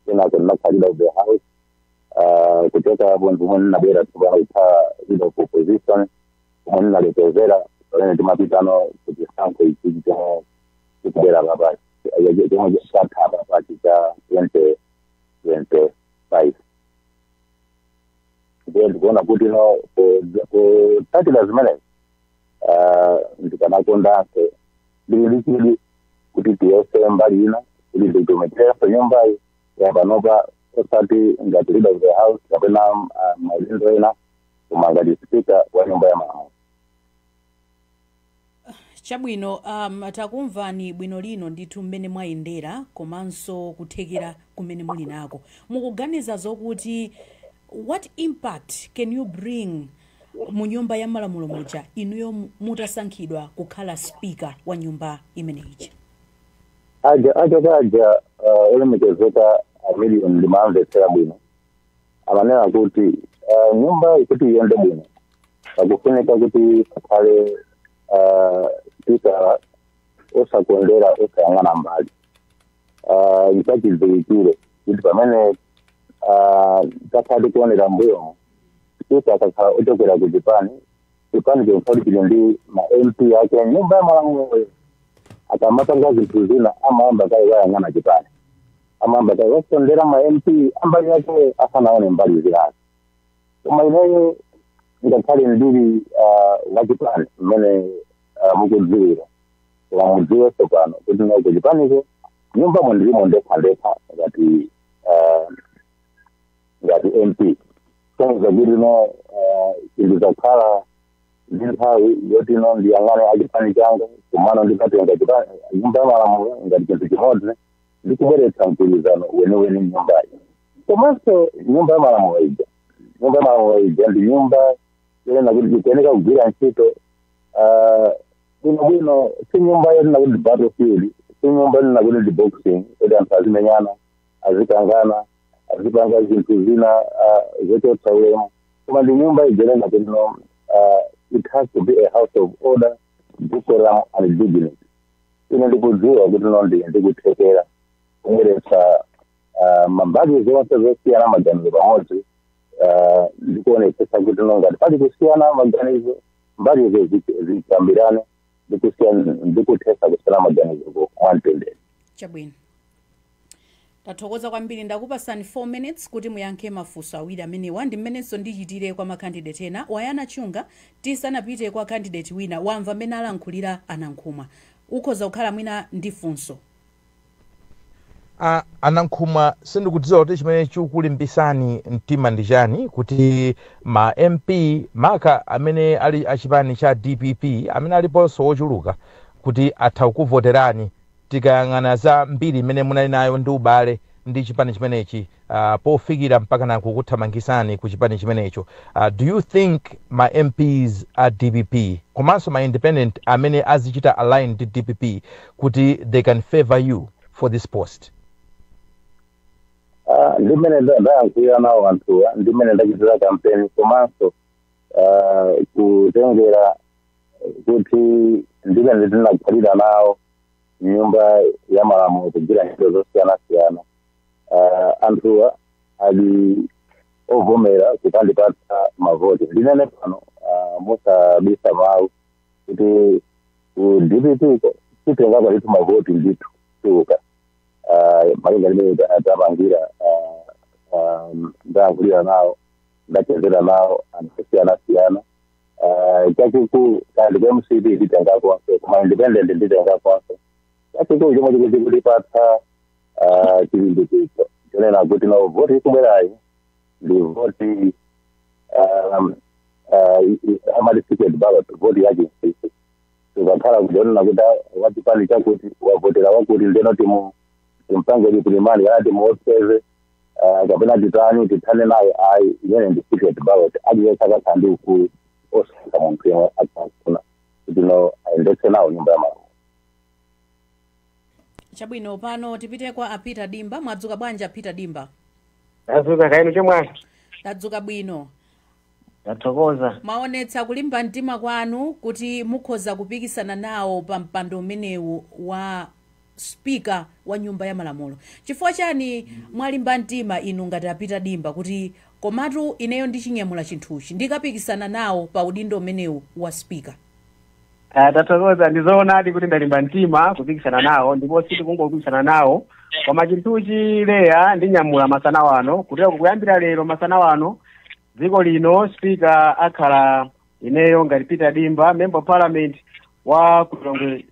Speaker 6: Kenako ndinakhala leader of the house. Kuchoka apo ndimwe ndinabwera tsopano kukhala leader of opposition, komwe ndinalekezera pamene timapitano kuchisankho ichi chomwe chikubwera papachi, chomwe chatha papachi cha 2025. Ndiye ndikuona kuti no, kutsatira zimenezi, ndikanakondanso, ndili ndichidi kuti tiyese mbali ina kuti nditumikirenso nyumbayi yapanopa, osati ngati leader of the house kapena maudindo ena, koma ngati speaker wa nyumba ya malamulo.
Speaker 2: Chabwino, takumvani bwino lino ndithu mmene mwayendera komanso kuthekera kumene muli nako. Mukuganiza zokuti what impact can you bring mu nyumba ya malamulo muja inuyo mutasankhidwa kukhala speaker wa nyumba imeneyi?
Speaker 6: Aja aja olemekezeka amiliyoni, ndimamvetsera bwino. Amanena kuti nyumba ikuti iyende bwino pakufunika kuti pakhale speaker osakondera, osayang'ana mbali. Nchachidziwikire kuti pamene takhala tikuonera mbuyomo, speaker akakhala ochokera ku chipani, chipani chomwe chili ndi ma MP ake nyumba ya malamulo, akamapanga zinthu zina amayamba kaye wayang'ana chipani, amayamba kaye wasondera ma MP ambali yake asanaone mbali zinazo. Koma ineyo, ngakhale ndili wachipani mmene mukudziwira, koma mudziwenso pano kuti no, kuchipaniko nyumbamo ndilimo ndekha ndekha ngati MP. Sonza kuti no, sindizakhala ndi nthawi yoti no, ndiyang'ane achipani changa, kumano ndikatenga chipani, nyumba ya malamulo ngati chinthu chimodzi, ndikubweretsa mgwirizano weniweni nyumbayi. Komanso nyumba ya malamulo ija, nyumba ya malamulo ija ndi nyumba yonena kuti ikuyeneka kugwira ntchito bwinobwino. Si nyumba yonena kuti ndi battlefield, si nyumba yonena kuti ndi boxing, kuti anthu azimenyana, azikangana, azipanga zinthu zina zochotsa ulemu, koma ndi nyumba ija yonena kuti no, it has to be a house of order, decorum and dignity. Ine ndikudziwa kuti no, ndikuthekera kubweretsa mambali zonse zosiyana maganizo pamodzi, ndikuonetsetsa kuti no, ngati pali kusiyana maganizo, mbalizo zikambirane ndikuthetsa kusiyana maganizo mwamtendere.
Speaker 2: Chabwino, tathokoza kwambiri. Ndakupasani 4 minutes kuti muyankhe mafunso awiri amenewa, ndi mmenenso ndichitire kwa makandidate ena. Wayana Chunga, tisanapite kwa candidate wina, wamva mmene alankhulira Anankhumwa, ukhoza kukhala mwina ndi funso.
Speaker 3: Anankhumwa, sindikudziwa kuti chimene chikulimbisani mtima ndi chani kuti ma MP, maka amene ali achipani cha DPP, amene aliponso ochuluka, kuti atha kukuvoterani, tikayang'ana za mbiri imene munali nayo ndi ubale ndi chipani chimenechi, pofikira mpaka na kukuthamangisani ku chipani chimenecho. Do you think ma MPs a DPP komanso ma independent amene azichita align ndi DPP kuti they can favor you for this post?
Speaker 6: Ndi mmene ndayankhulira nawo anthuwa, ndi mmene ndachitira kampeni, komanso kutengera kuti ndimene ndinakhalira nawo nyumba ya malamulo kugwira ntchito zosiyana-siyana. Anthuwa ali ovomera kuti andipatsa mavoti. Ndinene pano musabisa mawu kuti ku DPP titengako ndithu mavoti ndithu tuka malinga limene tapangira. Ndayankhulira nawo, ndachezera nawo anthu osiyana-siyana. Chachikulu kandi ku MCP titengakonso, kuma independent nditengakonso. Chachikulu chomwe chikuti kutipatsa chilimbikitso chonena kuti no, voti ikubwerayi ndi voti amati secret ballot, voti yachinsinsi. Tukakhala kujonena kuti wachipani chakuti wavotera wakuti, ndeno timu timpange likulimani kana timuopseze kapena titani tithane naye, ayi. Imene ndi secret ballot. Aliyense akakhala ndi ufulu osankha munthu yemwe akafuna kuti no, ayendetse nawo nyumba ya malamulo.
Speaker 2: Chabwino, pano tipite kwa a Peter Dimba. Mwadzuka bwanji, a Peter Dimba?
Speaker 7: Tadzuka, kainu chomwe?
Speaker 2: Tadzuka bwino.
Speaker 7: Tathokoza.
Speaker 2: Mwaonetsa kulimba mtima kwanu kuti mukhoza kupikisana nawo pa mpando umenewu wa spika wa nyumba ya malamulo. Chifukwa chani mwalimba mtima inu ngati a Peter Dimba kuti komatu ineyo ndichinyamula chinthuchi, ndikapikisana nawo pa udindo umenewu wa spika?
Speaker 7: Tathokoza. Ndizoonadi kuti ndalimba mtima kupikisana nawo, ndipo sitikungopikisana nawo, koma chinthuchi leya ndinyamula masana wano, kutero kuyambira lero masana wano dziko lino spika akhala ineyo ngati Peter Dimba, member of parliament wa Kulongwe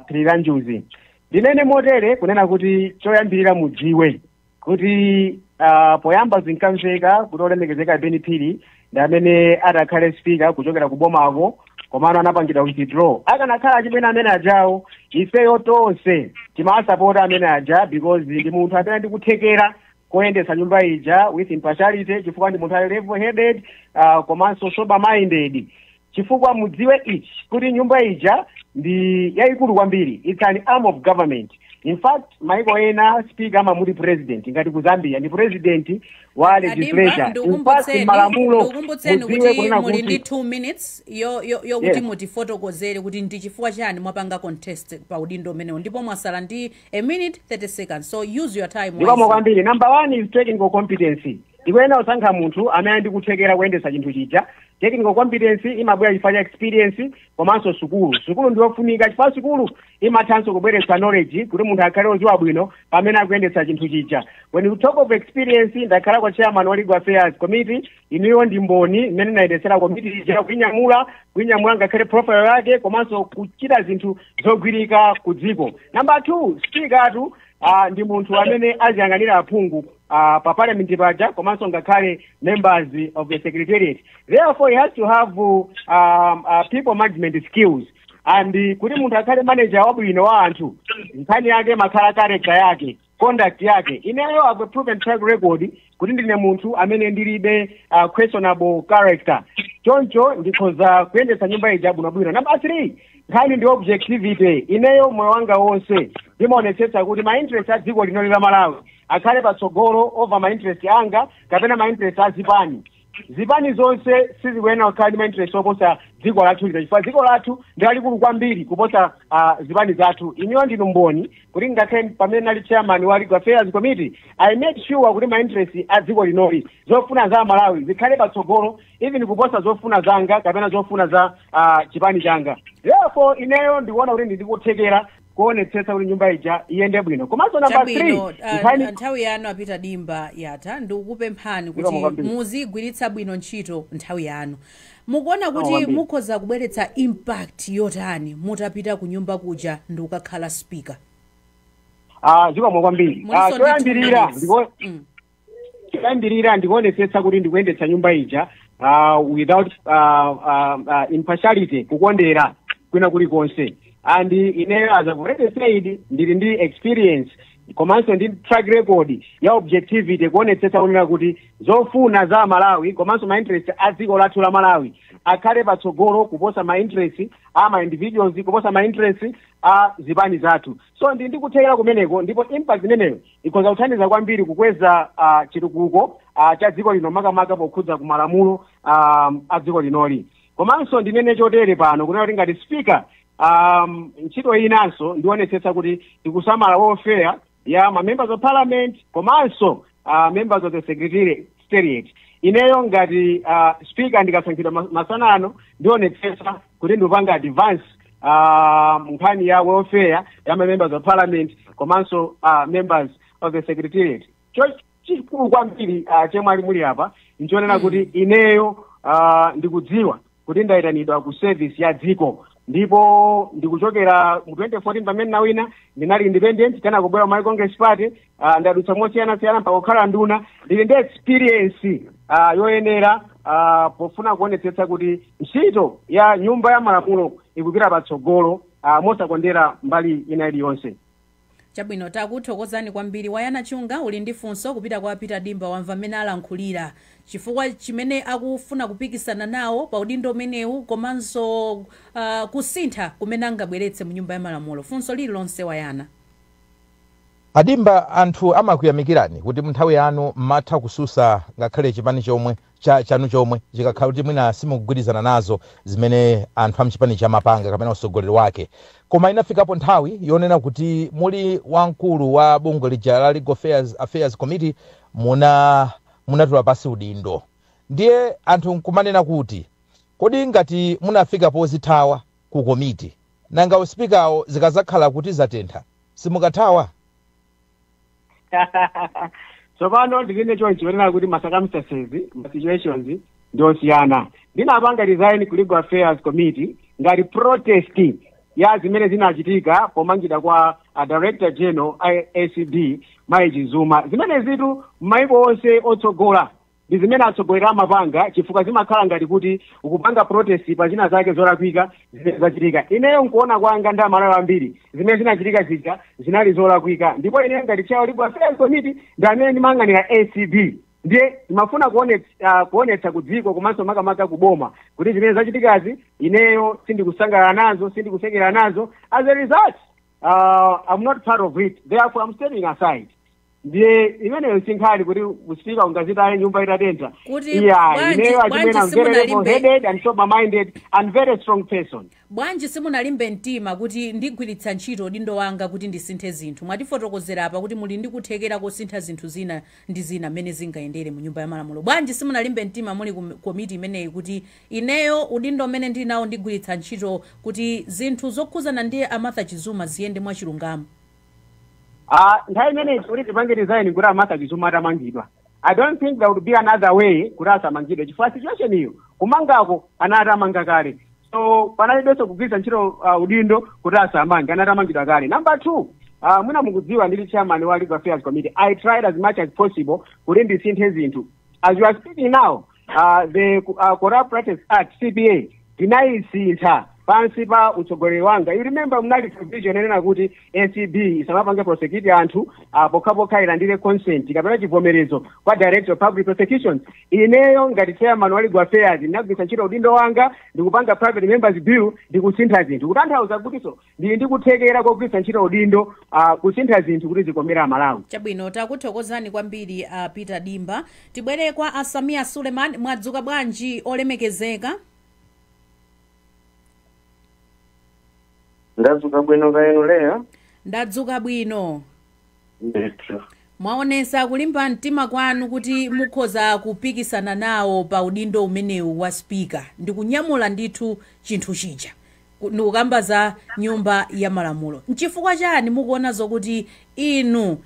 Speaker 7: Phiri Njuzi. Ndinene motere kunena kuti choyambirira mudziwe kuti poyamba zinkamveka kuti olemekezeka Ben Phiri ndi amene adakhale spika kuchokera ku bomako, komano anapangidwa withdraw. Akanakhala chimwene amene ajawo, ifeyo tonse timasapota amene aja because ndi munthu amene ndikuthekera koyendetsa nyumba ija with impartiality, chifukwa ndi munthu ali level headed komanso sober minded. Chifukwa mudziwe ichi kuti nyumba ija ndi yayikulu kwambiri, it's an arm of government. In fact, maiko ena speaker amamuti president, ngati ku Zambia ndi president wa legislature. In fact, malamulo
Speaker 2: Ndikukumbutseni
Speaker 7: mudziwe
Speaker 2: kuti
Speaker 7: kunena
Speaker 2: muli ndi
Speaker 7: kuti
Speaker 2: 2 minutes yokuti mutifotokozere kuti ndi chifukwa chani mwapanga contest pa udindo umenewu, ndipo mwasala ndi a minute 30 seconds, so use your time
Speaker 7: Ndikomo
Speaker 2: wisely.
Speaker 7: kwambiri. Number one is technical competency. Ndikuyenera kusankha munthu amene ndikuthekera kuyendetsa chinthu chija. Technical competence imabwera chifukwa cha experience komanso sukulu. Sukulu ndiyofunika chifukwa sukulu imathanso kubweretsa knowledge kuti munthu akhale odziwa bwino pamene akuyendetsa chinthu chija. When you talk of experience, ndakhala kwa chairman wa legal affairs committee. Inuyo ndi mboni imene ndinayendetsera committee ija, kuinyamula kuinyamula ngakhale profile yake komanso kuchita zinthu zogwirika ku dziko. Number two, speaker tu ndi munthu amene aziyang'anira aphungu pa parliament paja komanso ngakhale members of the secretariat. Therefore, he has to have people management skills, and kuti munthu akhale manager wabwino wa anthu, nkhani yake makhala character yake, conduct yake. Ineyo have a proven track record kuti ndine munthu amene ndilibe questionable character, choncho ndikhoza kuyendetsa nyumba ija bwinobwino. Number three, nkhani ndi objectivity. Ineyo moyo wanga wonse ndimaonetsetsa kuti ma interest a dziko lino la Malawi akhale patsogolo over ma interest anga kapena ma interest a zipani. Zipani zonse sizikuyenera kukhala ndi ma interest oposa dziko lathu lino, chifukwa dziko lathu ndi lalikulu kwambiri kuposa zipani zathu. Ineyo ndinu mboni kuti ngakhale pamene nali chairman wa legal affairs committee, I made sure kuti ma interest a dziko linoli, zofuna za Malawi zikhale patsogolo even kuposa zofuna zanga kapena zofuna za chipani changa. Therefore, ineyo ndikuona kuti ndikuthekera kuonetsetsa kuti nyumba ija iyende bwino. Komanso number three,
Speaker 2: Chabwino,
Speaker 7: nkhani
Speaker 2: nthawi yanu, a Peter Dimba, yatha. Ndikukupemphani
Speaker 7: Ndikomo
Speaker 2: kuti
Speaker 7: kwambiri.
Speaker 2: muzigwiritsa bwino ntchito nthawi yanu. Mukuona kuti
Speaker 7: kwambiri.
Speaker 2: mukhoza kubweretsa impact yotani mutapita ku nyumba kuja ndi kukakhala speaker?
Speaker 7: Zikomo kwambiri.
Speaker 2: Muliso ndi two
Speaker 7: Choyambirira
Speaker 2: minutes.
Speaker 7: ndiko choyambirira ndikuonetsetsa kuti ndikuyendetsa nyumba ija without impartiality, kukondera kwina kulikonse. And ineyo, as I've already said, ndili ndi experience komanso ndi track record ya objectivity, kuonetsetsa kunena kuti zofuna za Malawi komanso ma interest a dziko lathu la Malawi akhale patsogolo kuposa ma interest a ma individuals, kuposa ma interest a zipani zathu. So ndi ndikuthekera kumeneko, ndipo impact imeneyo ikhoza kuthandiza kwambiri kukweza chitukuko cha dziko lino, makamaka pokhudza ku malamulo a dziko linoli. Komanso ndinene chotere pano kunena kuti ngati speaker, ntchito inanso ndionetsetsa kuti tikusamala welfare. ya ma members of parliament komanso members of the secretariat. Ineyo ngati speaker, ndikasankhidwa masana ano, ndionetsetsa kuti ndikupanga advance nkhani ya welfare ya ma members of parliament komanso members of the secretariat. Chikulu kwambiri, chemwali muli apa, nchonena kuti ineyo ndikudziwa kuti ndayitanidwa ku service ya dziko, ndipo ndikuchokera mu 2014 pamene nawina, ndinali independent, kana kubwera Malawi Congress Party, ndadutsa mosiyanasiyana mpaka kukhala nduna. Ndili ndi experience yoyenera pofuna kuonetsetsa kuti ntchito ya nyumba ya malamulo ikupita patsogolo mosakondera mbali ina iliyonse.
Speaker 2: Chabwino, takuthokozani kwambiri. Wayana Chunga, uli ndi funso kupita kwa Peter Dimba? Wamva mmene alankhulira, chifukwa chimene akufuna kupikisana nawo pa udindo umenewu, komanso kusintha kumene angabweretse mu nyumba ya malamulo. Funso lililonse, Wayana.
Speaker 3: Adimba, anthu amakuyamikirani kuti munthawi yanu mmatha kususa ngakhale chipani chomwe chanu chomwe chikakhala kuti mwina simukugwirizana nazo zimene anthu amchipani chamapanga kapena usogoleri wake. Koma inafikapo nthawi yonena kuti muli wamkulu wa bungwe lija la Legal Affairs Committee, munatula pasi udindo. Ndiye anthu nkumanena kuti, kodi ngati munafika pozithawa ku komiti, nanga usipikawo zikazakhala kuti zatentha, simukathawa?
Speaker 7: Tsopano ndinene chonchi, onena kuti ma circumstances, ma situations ndiosiyana. Ndinapanga resign ku Legal Affairs Committee ngati protest ya zimene zinachitika pomangidwa kwa a Director General ACB, Mayi Chizuma. Zimene zitu m'maiko onse otsogola ndi zimene atsogoleri amapanga, chifukwa zimakhala ngati kuti ukupanga protest pa zina zake zolakwika zimene zachitika. Ineyo nkuona kwanga ndi Amalawi ambiri, zimene zinachitika zija zinali zolakwika, ndipo ineyo ngati chair Legal Affairs Committee ndi amene ndimayang'anira ACB, ndiye ndimafuna kuonetsa ku dziko komanso makamaka kuboma kuti zimene zachitikazi ineyo sindikusangalala nazo, sindikusekera nazo. As a result, I'm not part of it, therefore I'm stepping aside. Ndiye imeneyo sinkhali kuti usipika ungazitaye nyumba itatentha.
Speaker 2: Kuti
Speaker 7: iya. Ineyo
Speaker 2: bwanji
Speaker 7: achimwene, I'm very level headed and sober minded and very strong person.
Speaker 2: Bwanji simunalimbe mtima kuti ndigwiritsa ntchito udindo wanga kuti ndisinthe zinthu? Mwatifotokozera apa kuti muli ndi kuthekera kosintha zinthu zina ndi zina mmene zingayendere mu nyumba ya malamulo. Bwanji simunalimbe mtima muli ku komiti imeneyi kuti ineyo udindo umene ndili nawo ndigwiritsa ntchito kuti zinthu zokhuzana ndi a Martha Chizuma ziyende mwachilungamo?
Speaker 7: Ah, nthawi imeneyi kuti tipange resign kuti a Martha Chizuma atamangidwa, I don't think there would be another way kuti asamangidwe, chifukwa situation iyo kumangako anati amanga kale, so panalibenso kugwiritsa ntchito udindo kuti asamange, anati amangidwa kale. Number two, mwina mukudziwa ndili chairman wa Legal Affairs Committee. I tried as much as possible kuti ndisinthe zinthu. As you are speaking now, the Corrupt Practice Act, CPA, tinayisintha pansi pa utsogoleri wanga. You remember mnali provision enena kuti ACB isamapange prosecute anthu pokhapokha ilandire consent kapena chivomerezo kwa Director of Public Prosecutions. Ineyo ngati chairman wa Legal Affairs ndinagwiritsa ntchito udindo wanga ndikupanga private members bill, ndikusintha zinthu, kutanthauza kutinso ndili ndikuthekera kogwiritsa ntchito udindo kusintha zinthu kuti zikomera Amalawi.
Speaker 2: Chabwino, takuthokozani kwambiri, Peter Dimba. Tibwere kwa Asamia Suleiman. Mwadzuka bwanji, olemekezeka?
Speaker 8: Ndadzuka bwino, kaenu Leya?
Speaker 2: Ndadzuka bwino.
Speaker 8: Ndithu.
Speaker 2: Mwaonesa kulimba mtima kwanu kuti mukhoza kupikisana nawo pa udindo umenewu wa spika ndikunyamula ndithu chinthu chija. Ndikukamba za nyumba ya malamulo. Nchifukwa chani mukuona zokuti inu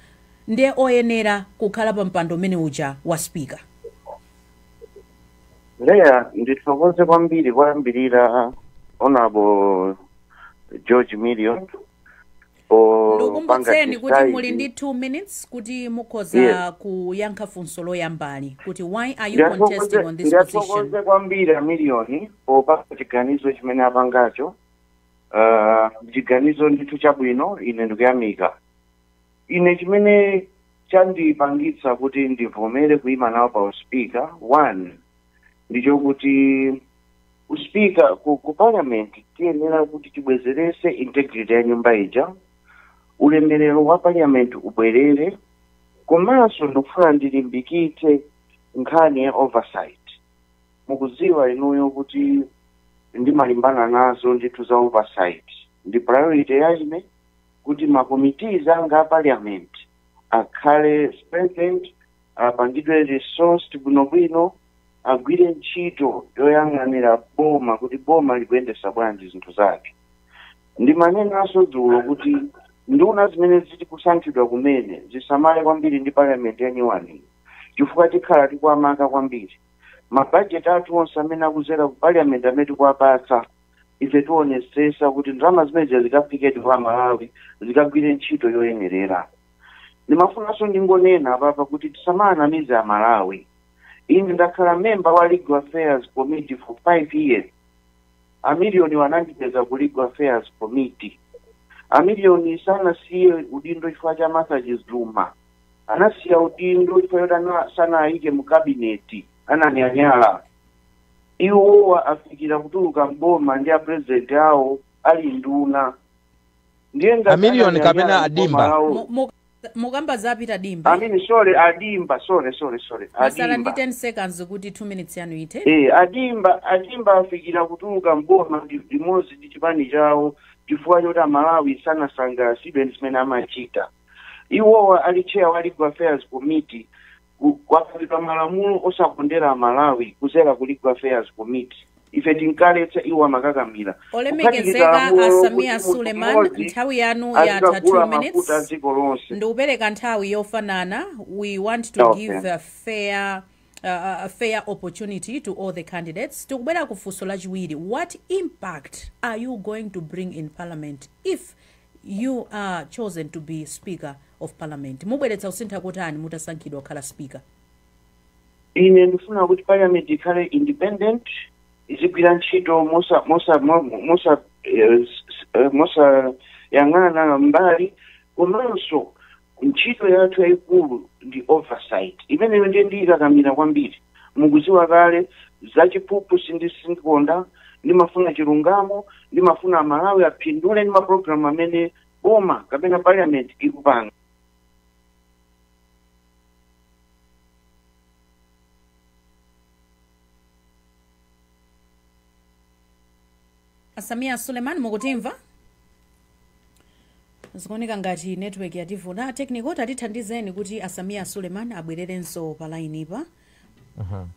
Speaker 2: ndiye oyenera kukhala pa mpando umene uja wa spika?
Speaker 8: Leya, ndithokoze kwambiri kwayambirira Honorable George Million popanga
Speaker 2: Ndikumbutseni kuti muli
Speaker 8: decide
Speaker 2: ndi 2 minutes kuti mukhoza kuyankha funso loyambali kuti why are you contesting on this position?
Speaker 8: Ndiyathokoze kwambiri a Million popanga chiganizo chimene apangacho. Chiganizo ndithu chabwino, ine ndikuyamika. Ine chimene chandipangitsa kuti ndivomere kuyima nawo pa uspika, one, ndichokuti uspika ku parliament tiyenera kuti tibwezerese integrity ya nyumba ija, ulemerero wa parliament ubwerere, komanso ndikufuna ndilimbikitse nkhani ya oversight. Mukudziwa inuyo kuti ndimalimbana nazo ndithu za oversight, ndi priority ya ine kuti ma committees anga a parliament. Akhale strengthened, apangidwe resourced bwinobwino, agwire ntchito yoyang'anira boma kuti boma likuyendesa bwanji zinthu zake. Ndimanenanso dzulo kuti nduna zimene ziti kusankhidwa kumene zisamale kwambiri ndi parliament yanyuwani, chifukwa tikhala tikuamaka kwambiri. Mabhajeti athu onse amene akuzera ku parliament amene tikuwapatsa ife, tionesesa kuti ndalama zimenezi zikafikedi kwa Malawi, zikagwire ntchito yoyenerera. Ndimafunanso ndingonena papa kuti tisamanamize Amalawi. Ine ndakhala member wa Legal Affairs Committee for 5 years. Amiliyoni wanandipeza ku Legal Affairs Committee. Amiliyoni sanasiye udindo chifukwa cha Martha Chizuma, anasiya udindo chifukwa choti sanayike mu cabinet, ananyanyala. Iwowa afikira kutuluka mboma ndi a president awo ali nduna. Ndiye ngati
Speaker 3: Amiliyoni kapena
Speaker 8: ananyanyala mboma
Speaker 3: Adimba?
Speaker 8: lawo.
Speaker 2: Mukamba zapita Dimba.
Speaker 8: I mean, sorry, Adimba, sorry, sorry, sorry.
Speaker 2: Masala ndi
Speaker 8: Adimba.
Speaker 2: 10 seconds kuti 2 minutes yanu ite.
Speaker 8: Adimba, Adimba afikira kutuluka mboma limodzi ndi chipani chawo chifukwa choti Amalawi sanasangalatsidwe ndi zimene amachita. Iwowa ali chair wa Legal Affairs Committee, kwapangidwa malamulo osakondera Amalawi kuzera ku Legal Affairs Committee. Ife tinkaletsa, iwo amakakamira.
Speaker 2: Olemekezeka
Speaker 8: Kuphatikiza lamulo
Speaker 2: Asamia
Speaker 8: kuti munthu
Speaker 2: Suleiman,
Speaker 8: mmodzi
Speaker 2: nthawi yanu yatha.
Speaker 8: azikagula
Speaker 2: 2
Speaker 8: mafuta a
Speaker 2: minutes.
Speaker 8: dziko lonse.
Speaker 2: Ndikupereka nthawi yofanana. We want to give a fair opportunity to all the candidates. Tikubwera ku funso lachiwiri: what impact are you going to bring in parliament if you are chosen to be Speaker of Parliament? Mubweretsa kusintha kotani mutasankhidwa kukhala Speaker?
Speaker 8: Ine ndifuna kuti parliament ikhale independent, izigwira ntchito mosa yang'ana mbali. Komanso ntchito yathu yayikulu ndi oversight, imeneyo ndiye ndiyikakamira kwambiri. Mukuziwa kale, zachiphuphu sindikonda. Ndimafuna chilungamo, ndimafuna Amalawi aphindule ndi mapulogalamu amene boma kapena parliament ikupanga.
Speaker 2: Samia Suleiman, mukutimva? Zikuoneka ngati network yativuna. Technical, tatithandizeni kuti Asamia Suleiman abwererenso pa line pa.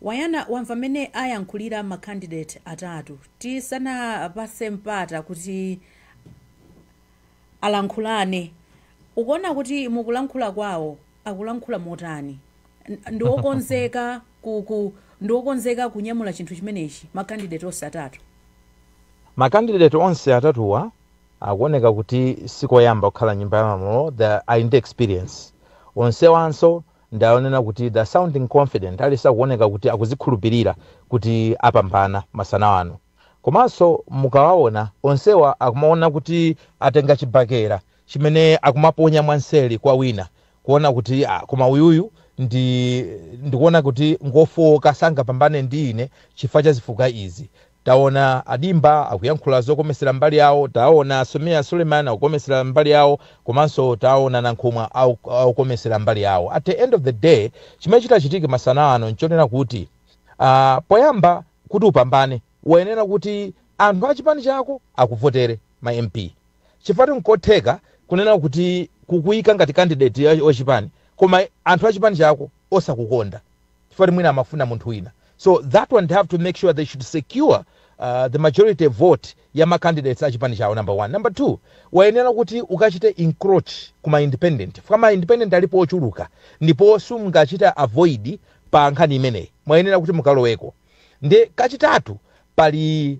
Speaker 2: Wayana, wamva mmene ayankhulira ma candidate atatu. Tisanapase mpata kuti alankhulane, ukuona kuti mukulankhula kwawo akulankhula motani? Ndiwokonzeka ndiwokonzeka kunyamula chinthu chimenechi, ma candidate onse atatu?
Speaker 3: Ma candidate onse atatuwa akuoneka kuti sikoyamba kukhala nyumba ya malamulo. They ali ndi experience onsewanso. Ndaonena kuti they sounding confident, ali sakuoneka kuti akuzikhulupirira kuti apambana masana ano. Komanso mukawaona onsewa, akumaona kuti atenga chibakera chimene akumaponya mwanseri kwa wina, kuona kuti ah, koma uyuyu ndikuona kuti ngofowoka, sangapambane ndi ine chifukwa cha zifukwa izi. Taona Adimba akuyankhula zokomesera mbali yawo, taona Somia Suleiman akukomesera mbali yawo, komanso taona Nankhumwa akukomesera mbali yawo. At the end of the day, chimene chitachitike masana ano nchonena kuti poyamba, kuti upambane wayenera kuti anthu achipani chako akuvotere, ma MP, chifukwa nkotheka kunena kuti kukuyika ngati candidate wachipani, koma anthu achipani chako osakukonda chifukwa mwina amafuna munthu wina. So that one, they have to make sure they should secure the majority vote ya ma candidates achipani chawo, number one. Number two, wayenera kuti ukachite encroach kuma independent, fika ma independent alipo ochuluka, ndipo sungachita avoid pa nkhani imeneyi, mwayenera kuti mukaloweko. Ndi kachitatu, pali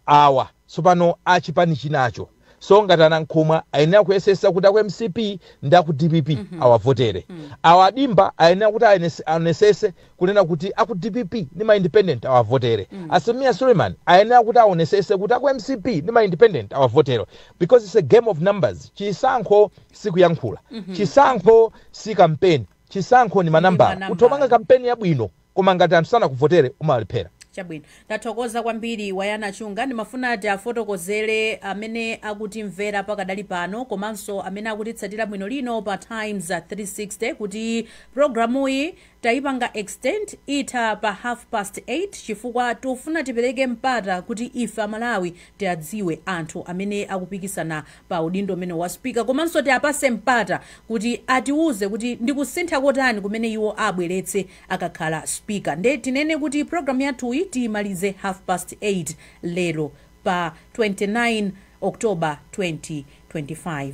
Speaker 3: awa tsopano achipani chinacho. So ngati Anankhumwa ayenera kuyesesa kuti aku MCP ndi aku DPP awavotere. Awa Adimba ayenera kuti aonesese kunena kuti aku DPP ndi ma independent awavotere. Asamia Suleiman ayenera kuti aonesese kuti aku MCP ndi ma independent awavotere, because it's a game of numbers. Chisankho sikuyankhula, chisankho si kampeni, chisankho ni manambala.
Speaker 2: Manambala.
Speaker 3: Utopanga kampeni yabwino, koma ngati anthu sanakuvotere, umalephera.
Speaker 2: Chabwino, tathokoza kwambiri Wayana Chunga. Ndimafuna ati afotokozere amene akutimvera pakadali pano komanso amene akutitsatira bwino lino pa Times 360 kuti programuyi tayipanga extend, itha pa 8:30, chifukwa tufuna tipereke mpata kuti ife Amalawi tiadziwe anthu amene akupikisana pa udindo umene wa speaker, komanso tiapase mpata kuti atiuze kuti ndikusintha kotani kumene iwo abweretse akakhala speaker. Nde tinene kuti programu yathuyi tiyimalize 8:30 lero pa 29 October 2025.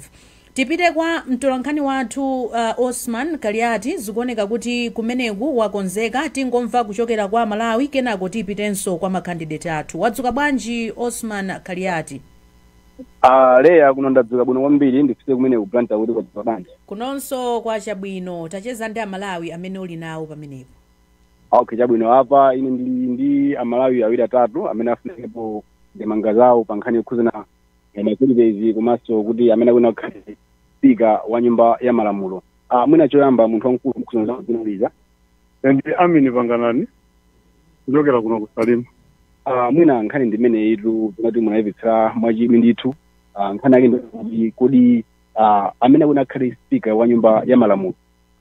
Speaker 2: Tipite kwa mtolankhani wathu Osman Kaliati. Zikuoneka kuti kumeneku wakonzeka. Tingomva kuchokera kwa Malawi, kenako tipitenso kwa makandidate athu. Wadzuka bwanji, Osman Kaliati?
Speaker 9: Ah, Leya, kuno ndadzuka bwino kwambiri. Ndifike kumene ku Blantyre kuti kwadzuka bwanji?
Speaker 2: Kunonso kwa chabwino. Tacheza ndi Amalawi amene uli nawo pamenepo.
Speaker 9: Okay, chabwino. Apa ine ndili ndi Amalawi awiri atatu amene afunikepo ndemanga zawo pa nkhani yokhuzana ma qualities komanso kuti amene akuna kukhale speaker wa nyumba ya malamulo. Ah, mwina choyamba, munthu wamkulu, mkhuzana dzina lija?
Speaker 10: Ndi Amini Panganani, kuchokera kuno kuSalima.
Speaker 9: Ah, mwina nkhani ndimene itu tinati munayipitsira mwachidwi ndithu. Ah, nkhani yake ndikuti kodi amene akuna akhale speaker wa nyumba ya malamulo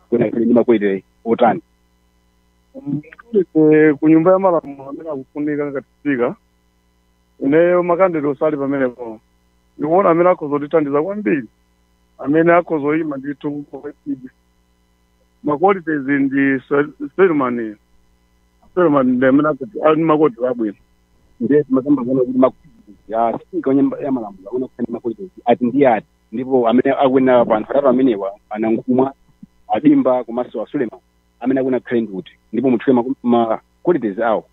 Speaker 9: kuna akhale ndi ma quality otani?
Speaker 10: Ku nyumba ya malamulo amene akufunika ngati speaker, ineyo ma candidate osali pamenepo ndikuona amene akhoza kutithandiza kwambiri, amene akhoza kuyima ndithu ma qualities ndi Suleiman. Suleiman ndi amene ali ma quality abwino.
Speaker 9: Ndiye timakamba kuona kuti ma qualities ya speaker wa nyumba ya malamulo akuna kukhale ndi ma qualities ati ndi ati, ndipo amene akuyenera pa anthu atatu amenewa, aNankhumwa, aDimba komanso aSuleiman, amene akuna kukhale ndi kuti, ndipo mutchule ma qualities awo.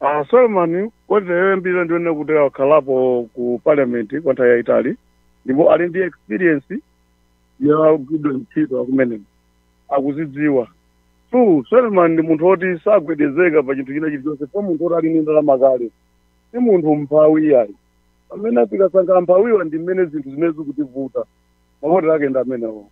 Speaker 10: Ah, Suleiman, quality yoyambirira ndiyonena kuti akhalapo ku parliament kwa nthawi yayitali ndipo ali ndi experience ya kugwidwa ntchito akumeneko, akuzidziwa. Two, Suleiman ndi munthu woti sagwedezeka pa chinthu china chilichonse, po munthu woti ali ndi ndalama kale, si munthu mphawi iyayi. Pamene tikasankha amphawiwa ndi mmene zinthu zimene zikutivuta. Ma quality ake ndi amenewo.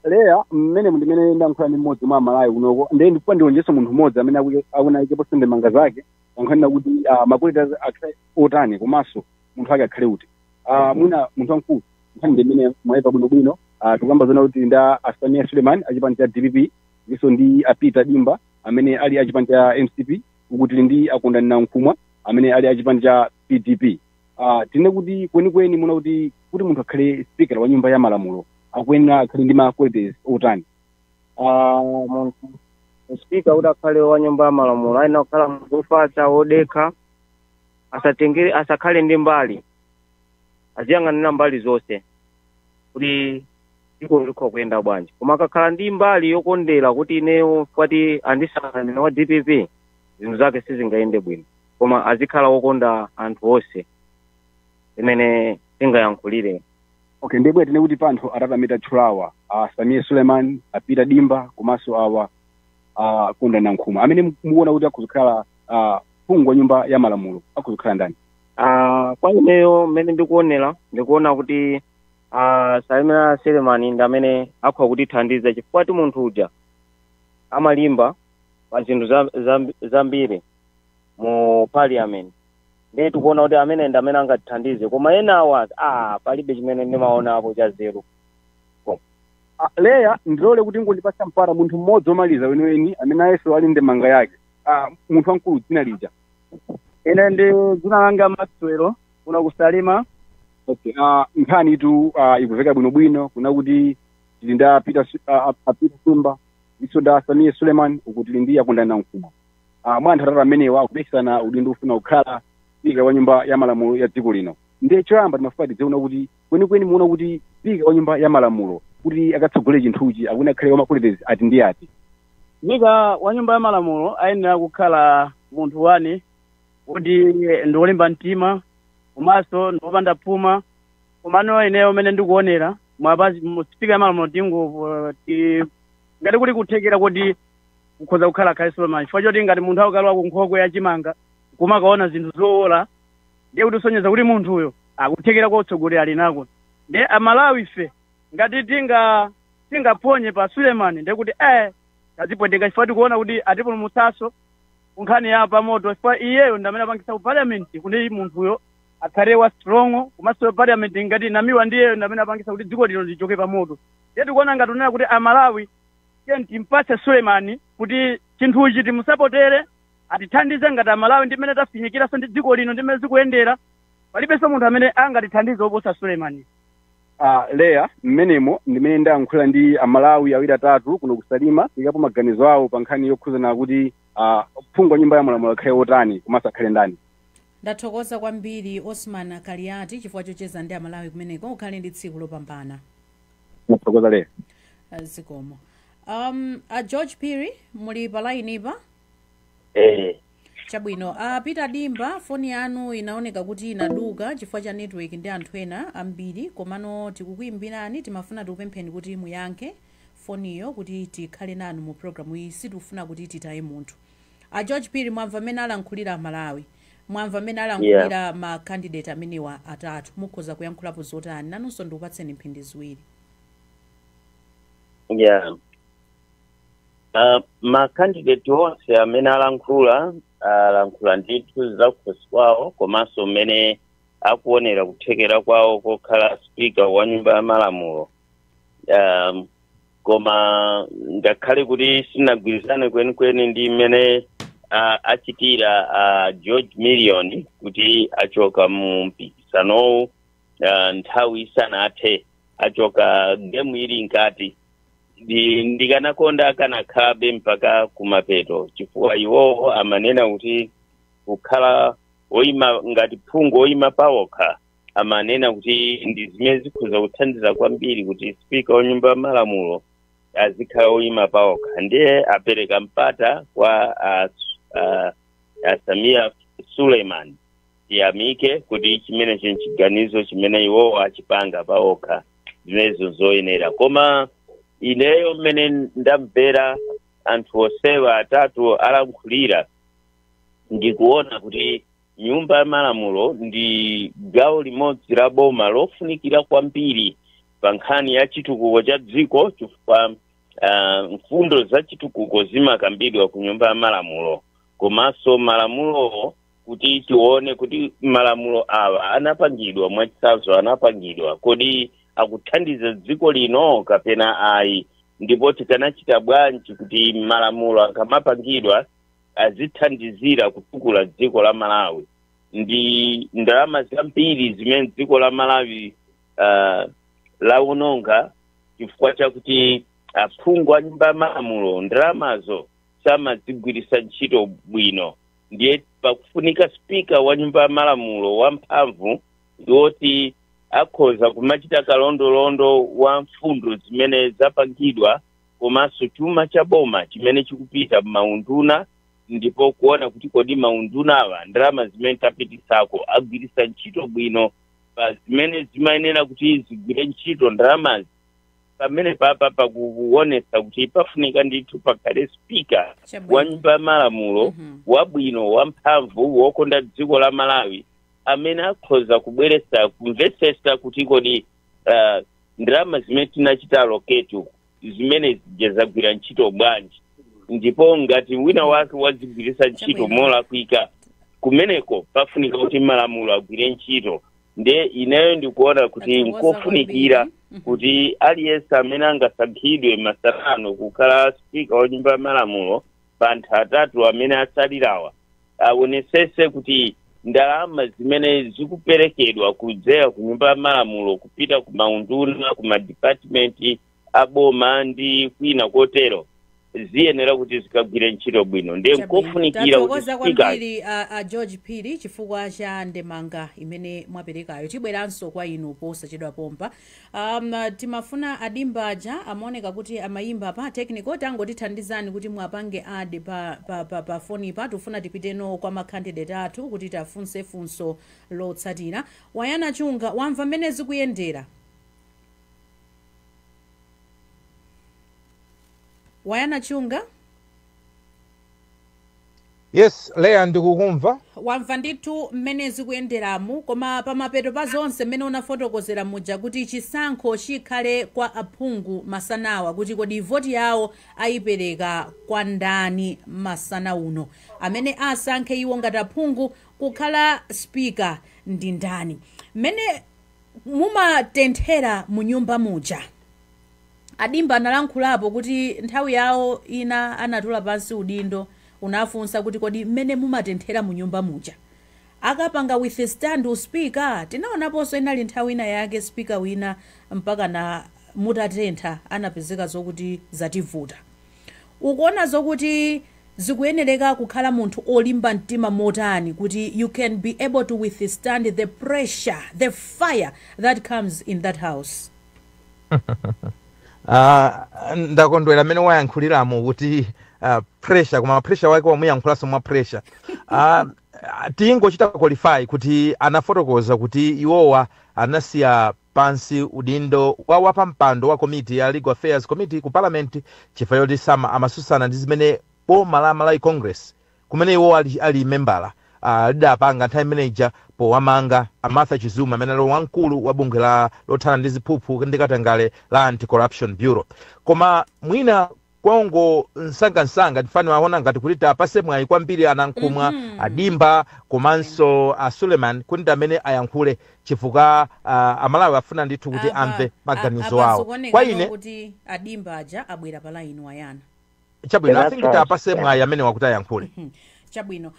Speaker 9: Leya, mmene ndimene ndayankhula ndi mmodzi mwa Amalawi kunoko, ndiye ndikupa ndionjeso munthu mmodzi amene akunayikepo ndemanga zake pankhanira kuti ma quality akhale otani komanso munthu ake akhale kuti. Mwina munthu wamkulu, nkhani ndimene mwayipa bwinobwino. Tikuyamba zona kuti nda aSamia Suleiman achipani cha DPP, ndiso ndi aPeter Dimba amene ali achipani cha MCP, uku tili ndi aKondani Nankhumwa amene ali achipani cha PDP. Tine kuti kwenikweni muna kuti munthu akhale speaker wa nyumba ya malamulo akuyenera akhale ndi ma qualities otani?
Speaker 11: Munthu speaker kuti akhale wa nyumba ya malamulo ayenera kukhala munthu wofatsa, wodekha, asatengere, asakhale ndi mbali, aziyang'anira mbali zonse kuti dziko likhoza kuyenda bwanji. Koma akakhala ndi mbali yokondera kuti ineyo kwati andisankha ndine wa DPP, zinthu zake sizingayende bwino. Koma azikhala wokonda anthu onse, imene tingayankhulire.
Speaker 9: Okay, ndiye tine kuti pa anthu atatu amene tatchulawa, Samia Suleiman, aPeter Dimba komanso awa Kondani Nankhumwa, amene mukuona kuti akuzikhala phungu wa nyumba ya malamulo akuzikhala ndani?
Speaker 11: Kwa ineyo mmene ndikuonera, ndikuona kuti Sameer Suleiman ndi amene akhoza kutithandiza, chifukwa ti munthu uja amalimba pa zinthu zambiri mu parliament. Ndiye tikuona kuti amene ndi amene angatithandize, koma enawa palibe chimene ndimaonapo cha zero.
Speaker 9: Leya, ndilole kuti ngondipasa mpata munthu mmodzi womaliza weniweni amene ayeso ali ndemanga yake. Munthu wamkulu, dzina lija?
Speaker 12: Ine ndi dzina langa Maxwell, kuno kuSalima.
Speaker 9: Okay, nkhani itu ikuveka bwinobwino kuna kuti tili nda Peter aPeter Dimba, iso nda Samia Suleiman, uku tili ndi aKondani Nankhumwa. Mwa anthu atatu amenewa akupikisana udindo ufuna kukhala spika wa nyumba ya malamulo ya dziko lino, ndiye choyamba timafuna tidziona kuti kwenikweni muona kuti spika wa nyumba ya malamulo kuti akatsogolere chinthuchi akuna akhale wa ma qualities ati ndi ati?
Speaker 12: Spika wa nyumba ya malamulo ayenera kukhala munthu wani kuti ndi wolimba mtima komanso ndi wopanda phuma. Komano ineyo umene ndikuonera mwapa spika ya malamulo tingo ngati kuli kuthekera kuti kukhoza kukhala akhale Suleiman, chifukwa choti ngati munthu akukalowa ku nkhokwe ya chimanga koma akaona zinthu zowola, ndiye kuti usonyeza kuti munthuyo akuthekera kwa utsogoleri ali nako. Ndiye Amalawi ife ngati tingaphonye pa Suleiman, ndiye kuti tazipweteka, chifukwa tikuona kuti atipulumutsanso. Kunkhani ya pamoto, chifukwa iyeyo ndi amene apangisa ku parliament kuti munthuyo akhale wa strong, komanso parliament ngati Namiwa ndiyeyo ndi amene apangisa kuti dziko lino lichoke pamoto. Ndiye tikuona ngati unena kuti Amalawi, tiye timpatse Sulemani kuti chinthuchi timusapotere, atithandize ngati Amalawi ndi mmene tafinyikiranso ndi dziko lino ndi mmene zikuyendera. Palibenso munthu amene angatithandize oposa Sulemani.
Speaker 9: Leya, mmenemo ndimene ndayankhula ndi Amalawi awiri atatu kuno kuSalima, kuyikapo maganizo awo pa nkhani yokhuzana kuti phungu wa nyumba ya malamulo akhale otani komanso akhale ndani.
Speaker 2: Ndathokoza kwambiri, Osman Kaliati, chifukwa chocheza ndi Amalawi kumeneko. Ukhale ndi tsiku lopambana.
Speaker 9: Ndathokoza, Leya.
Speaker 2: Zikomo. A George Phiri, muli pa line pa?
Speaker 4: Eh.
Speaker 2: Chabwino. Peter Dimba, foni yanu inaoneka kuti inaduka chifukwa cha network ndi anthu ena ambiri, komano tikukuyimbirani, timafuna tikupempheni kuti muyankhe foniyo kuti tikhale nanu mu programu iyi. Sitikufuna kuti titaye munthu. A George Phiri, mwamva mmene alankhulira Malawi, mwamva mmene alankhulira ma candidate amenewa atatu. Mukhoza kuyankhulapo zotani? Nanunso ndikupatseni mphindi 2.
Speaker 4: Yeah, ma candidate onse amene alankhula, alankhula ndithu za kukhosi kwawo komanso mmene akuonera kuthekera kwawo kokhala speaker wa nyumba ya malamulo. Koma ngakhale kuti sinagwirizane kwenikweni ndi mmene achitira George Million kuti achoka mu mpikisanowu nthawi isanathe, achoka game ili nkati, ndikanakonda akanakhalabe mpaka kumapeto, chifukwa iwowo amanena kuti kukhala oyima ngati phungu oyima pawokha, amanena kuti ndi zimene zikhoza kuthandiza kwambiri kuti speaker wa nyumba ya malamulo azikhala oyima pawokha. Ndiye apereka mpata kwa Samia Suleiman. Tiyamike kuti chimenechi nchiganizo chimene iwowo achipanga pawokha, zimenezo zoyenera. Koma ineyo mmene ndamvera anthu onsewa atatu alankhulira, ndikuona kuti nyumba ya malamulo ndi gawo limodzi la boma lofunikira kwambiri pa nkhani ya chitukuko cha dziko, chifukwa mfundo za chitukuko zimakambidwa ku nyumba ya malamulo, komanso malamulowo kuti tione kuti malamulo awa anapangidwa, mwachitsanzo anapangidwa, kodi akuthandiza dziko lino kapena ayi, ndipo tikanachita bwanji kuti malamulo akamapangidwa azithandizira kutukula dziko la Malawi. Ndi ndalama zambiri zimene dziko la Malawi lawononga chifukwa chakuti aphungu a nyumba ya malamulo ndalamazo samazigwiritsa ntchito bwino. Ndiye pakufunika spika wa nyumba ya malamulo wamphamvu woti akhoza kumachita kalondolondo wa mfundo zimene zapangidwa komanso chuma cha boma chimene chikupita m'maunduna, ndipo kuona kuti kodi maundunawa ndalama zimene tapitisako agwiritsa ntchito bwino pa zimene zimayenera kuti zigwire ntchito ndalamazi. Pamene papa pakuonetsa kuti pafunika ndithu pakhale spika wa nyumba ya malamulo wabwino, wamphamvu, wokonda dziko la Malawi, amene akhoza kubweretsa kumvetsetsa kuti kodi ndalama zimene tinachita allocate zimene zija zagwira ntchito bwanji, ndipo ngati wina wake wazigwiritsa ntchito molakwika, kumeneko pafunika kuti malamulo agwire ntchito. Nde ineyo ndikuona kuti
Speaker 2: Tathokoza
Speaker 4: nkofunikira
Speaker 2: kwambiri.
Speaker 4: Kuti aliyense amene angasankhidwe masana kukhala spika wa nyumba ya malamulo pa anthu atatu amene atsalirawa, aonesese kuti ndalama zimene zikuperekedwa kudzera ku nyumba ya malamulo kupita ku maunduna, ku madipatimenti aboma ndi kwina kotero, ziyenera kuti zikagwire ntchito bwino. Ndiye nkofunikira kuti
Speaker 2: Tathokoza
Speaker 4: spika
Speaker 2: kwambiri a George Phiri chifukwa cha ndemanga imene mwaperekayo. Tibweranso kwa inu posachedwa pompa. Timafuna adimbaja amaoneka kuti amayimba pa technical, tangotithandizani kuti mwapange add pa foni pa. Tifuna tipiteno kwa ma candidate athu kuti tafunse funso lotsatira. Wayana Chunga, wamva mmene zikuyendera? Wayana Chunga.
Speaker 3: Yes, Leya, ndikukumva.
Speaker 2: Wamva ndithu mmene zikuyenderamu, koma pamapeto pa zonse mmene unafotokozera muja kuti chisankho chikhale kwa aphungu masanawa, kuti kodi voti yawo ayipereka kwa ndani masana uno, amene asankhe iwo ngati aphungu kukhala speaker ndi ndani? Mmene mumatenthera mu nyumba muja, Adimba analankhulapo kuti nthawi yawo ina anatula pansi udindo. Unafunsa kuti kodi mmene mumatenthera mu nyumba muja akapanga withstand uspeaker? Tinaonaponso inali nthawi ina yake speaker wina mpaka na mutatentha anapezeka zokuti zativuta. Ukuona zokuti zikuyenereka kukhala munthu olimba mtima motani kuti you can be able to withstand the pressure, the fire that comes in that house?
Speaker 3: Ndakondwera amene wayankhuliramo kuti pressure, koma pressure wake wamuyankhulanso mwa pressure. Tingochita qualify kuti anafotokoza kuti iwowa anasiya pansi udindo wa wapampando wa komiti ya Legal Affairs Committee ku Parliament chifukwa choti sama amasusana ndi zimene boma la Malawi Congress, kumene iwo ali membala, lidapanga nthawi imeneja powamanga Amartha Chizuma, amene ali wamkulu wa bungwe la lothana ndi ziphuphu ndi katangale la Anti-Corruption Bureau. Koma mwina kongo msangamsanga tifani aona ngati kuti tapase mwayi kwambiri Anankhumwa, Adimba komanso a Suleiman kuti ndi amene ayankhule, chifukwa Amalawi afuna ndithu kuti amve maganizo
Speaker 2: apa
Speaker 3: awo.
Speaker 2: Zikuoneka
Speaker 3: Kwa ine
Speaker 2: kuti Adimba aja abwera pa line, Wayana.
Speaker 3: Chabwino.
Speaker 4: Yeah,
Speaker 3: I think
Speaker 4: that's right.
Speaker 3: tapase mwayi amene wakuti ayankhule.
Speaker 2: Chabwino.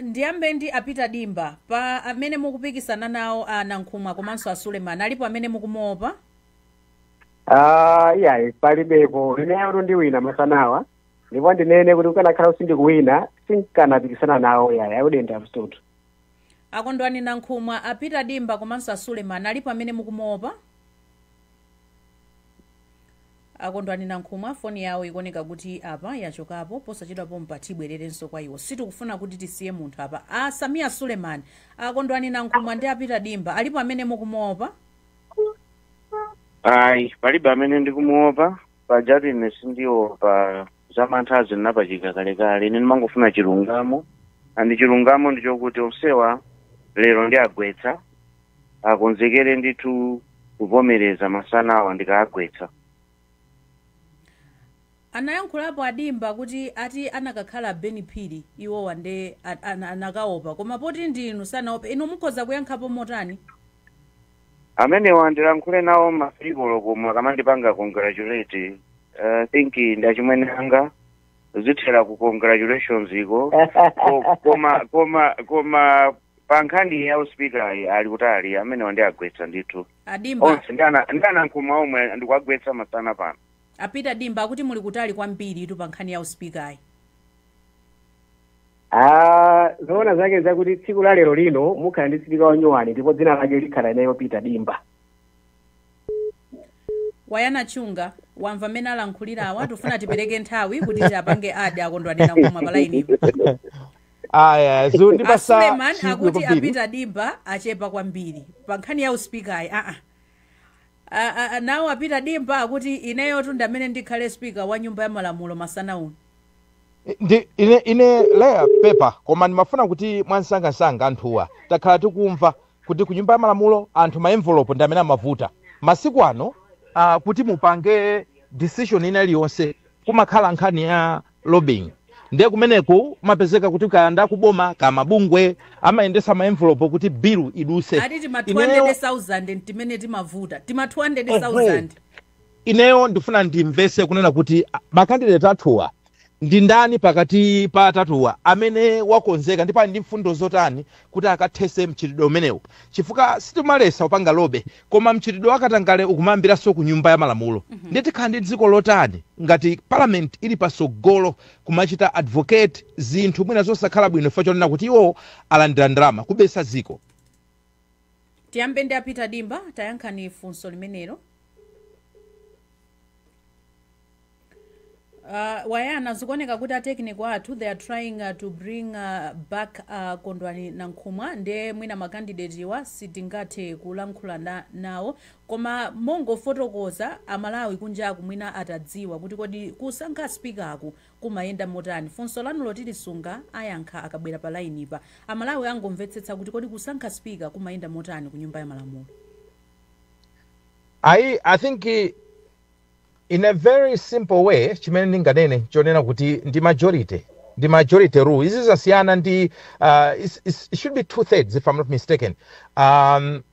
Speaker 2: Ndiyambe ndi Apita Dimba. Pa amene mukupikisana nawo, Anankhumwa komanso a Suleiman, alipo amene mukumuopa?
Speaker 7: Ah, iyayi, palibepo. Ineyo ndi wina masanawa, ndipo ndinene kuti kukanakhala sindikuwina sinkanapikisana nawo, yayi. I wouldn't have stood.
Speaker 2: Akondwani Nankhumwa, Apita Dimba komanso a Suleiman, alipo amene mukumuopa? Akondwani Nankhumwa foni yawo ikuoneka kuti apa yachokapo. Posachedwapo mpatibwererenso kwa iwo, sitikufuna kuti tisiye munthu apa. A Samia Suleiman, Akondwani Nankhumwa ndi Apita Dimba, alipo amene mukumuopa?
Speaker 8: Ayi, palibe amene ndikumuopa. Pajatu ine sindiopa, zamanthazi ndinapachika kalekale. Ine ndimangofuna chilungamo, and chilungamo ndichokuti onsewa lero ndi agwetsa. Akonzekere ndithu kuvomereza masanawa ndikaagwetsa.
Speaker 2: Anayankhulapo Adimba kuti ati anakakhala Ben Phiri iwowa nde anakaopa, koma poti ndinu sanaope. Inu mukhoza kuyankhapo motani?
Speaker 8: Amenewa ndilankhule nawo mafikolo komwe akamandipanga congratulate. I think ndachimwene anga zithera ku congratulations iko. Koma pa nkhani ya uspeaker ali kutali. Amenewa ndi agwetsa ndithu.
Speaker 2: Adimba.
Speaker 8: Onse ndi Anankhumwa omwe ndikuagwetsa masana pano.
Speaker 2: Apita Dimba akuti muli kutali kwambiri itu pa nkhani ya uspeakeryi.
Speaker 7: Ah, zoona zake zakuti tsiku la lero lino mukhala ndi sipika wanyuwani, ndipo dzina lake likhala ineyo, Peter Dimba.
Speaker 2: Wayana Chunga, wamva mmene alankhulirawa. Tifuna tipereke nthawi kuti tiapange adi Akondwani Nankhumwa pa lainipo.
Speaker 3: Aya, zundipasa
Speaker 2: Asuleiman
Speaker 3: chidwi
Speaker 2: akuti
Speaker 3: kwambiri.
Speaker 2: Apita Dimba achepa kwambiri pa nkhani ya uspeakeryi. Aa, nawo Apita Dimba akuti ineyo tu ndamene ndikhale speaker wa nyumba ya malamulo masana uno.
Speaker 3: Ndi ine Leya, pepa, koma ndimafuna kuti mwansangasanga anthuwa takhala tikumva kuti ku nyumba ya malamulo anthu ma envelope ndi amene amavuta masiku ano. Kuti mupange decision ina iliyonse kumakhala nkhani ya lobbying, ndiye kumeneku kumapezeka kuti kaya kuboma ka mabungwe amayendesa ma envelope kuti bill iduse.
Speaker 2: Ati tima
Speaker 3: Ineyo
Speaker 2: 200,000 timene timavuta, tima 200,000.
Speaker 3: Ineyo ndifuna ndimvese kunena kuti macandidate athuwa ndi ndani pakati pa atatuwa amene wakonzeka ndipo ali ndi mfundo zotani kuti akathese mchitidwe umenewu, chifukwa sitimalesa kupanga lobby, koma mchitidwe wakatangale ukumayambiranso ku nyumba ya malamulo. Ndiye tikhala ndi dziko lotani ngati parliament ili pasogolo kumachita advocate zinthu mwina zosakhala bwino chifukwa chonena kuti iwo alandira ndalama kubesa dziko?
Speaker 2: Tiyambe ndi Apita Dimba, tayankhani funso limenelo. Wayana, zikuoneka kuti a technical athu, they are trying to bring back Kondwani Nankhumwa. Ndiye mwina ma candidate iwa sitingathe kulankhula nawo, koma mongofotokoza Amalawi kunjaku mwina atadziwa kuti kodi kusankha speaker aku kumayenda motani. Funso lanu lotilisunga, ayankha akabwera pa line pa. Amalawi angomvetsetsa kuti kodi kusankha speaker kumayenda motani ku Nyumba ya Malamulo.
Speaker 3: I think in a very simple way, chimene ndinganene chonena kuti ndi majority rule. Izi zasiyana ndi it should be two thirds, if I'm not mistaken.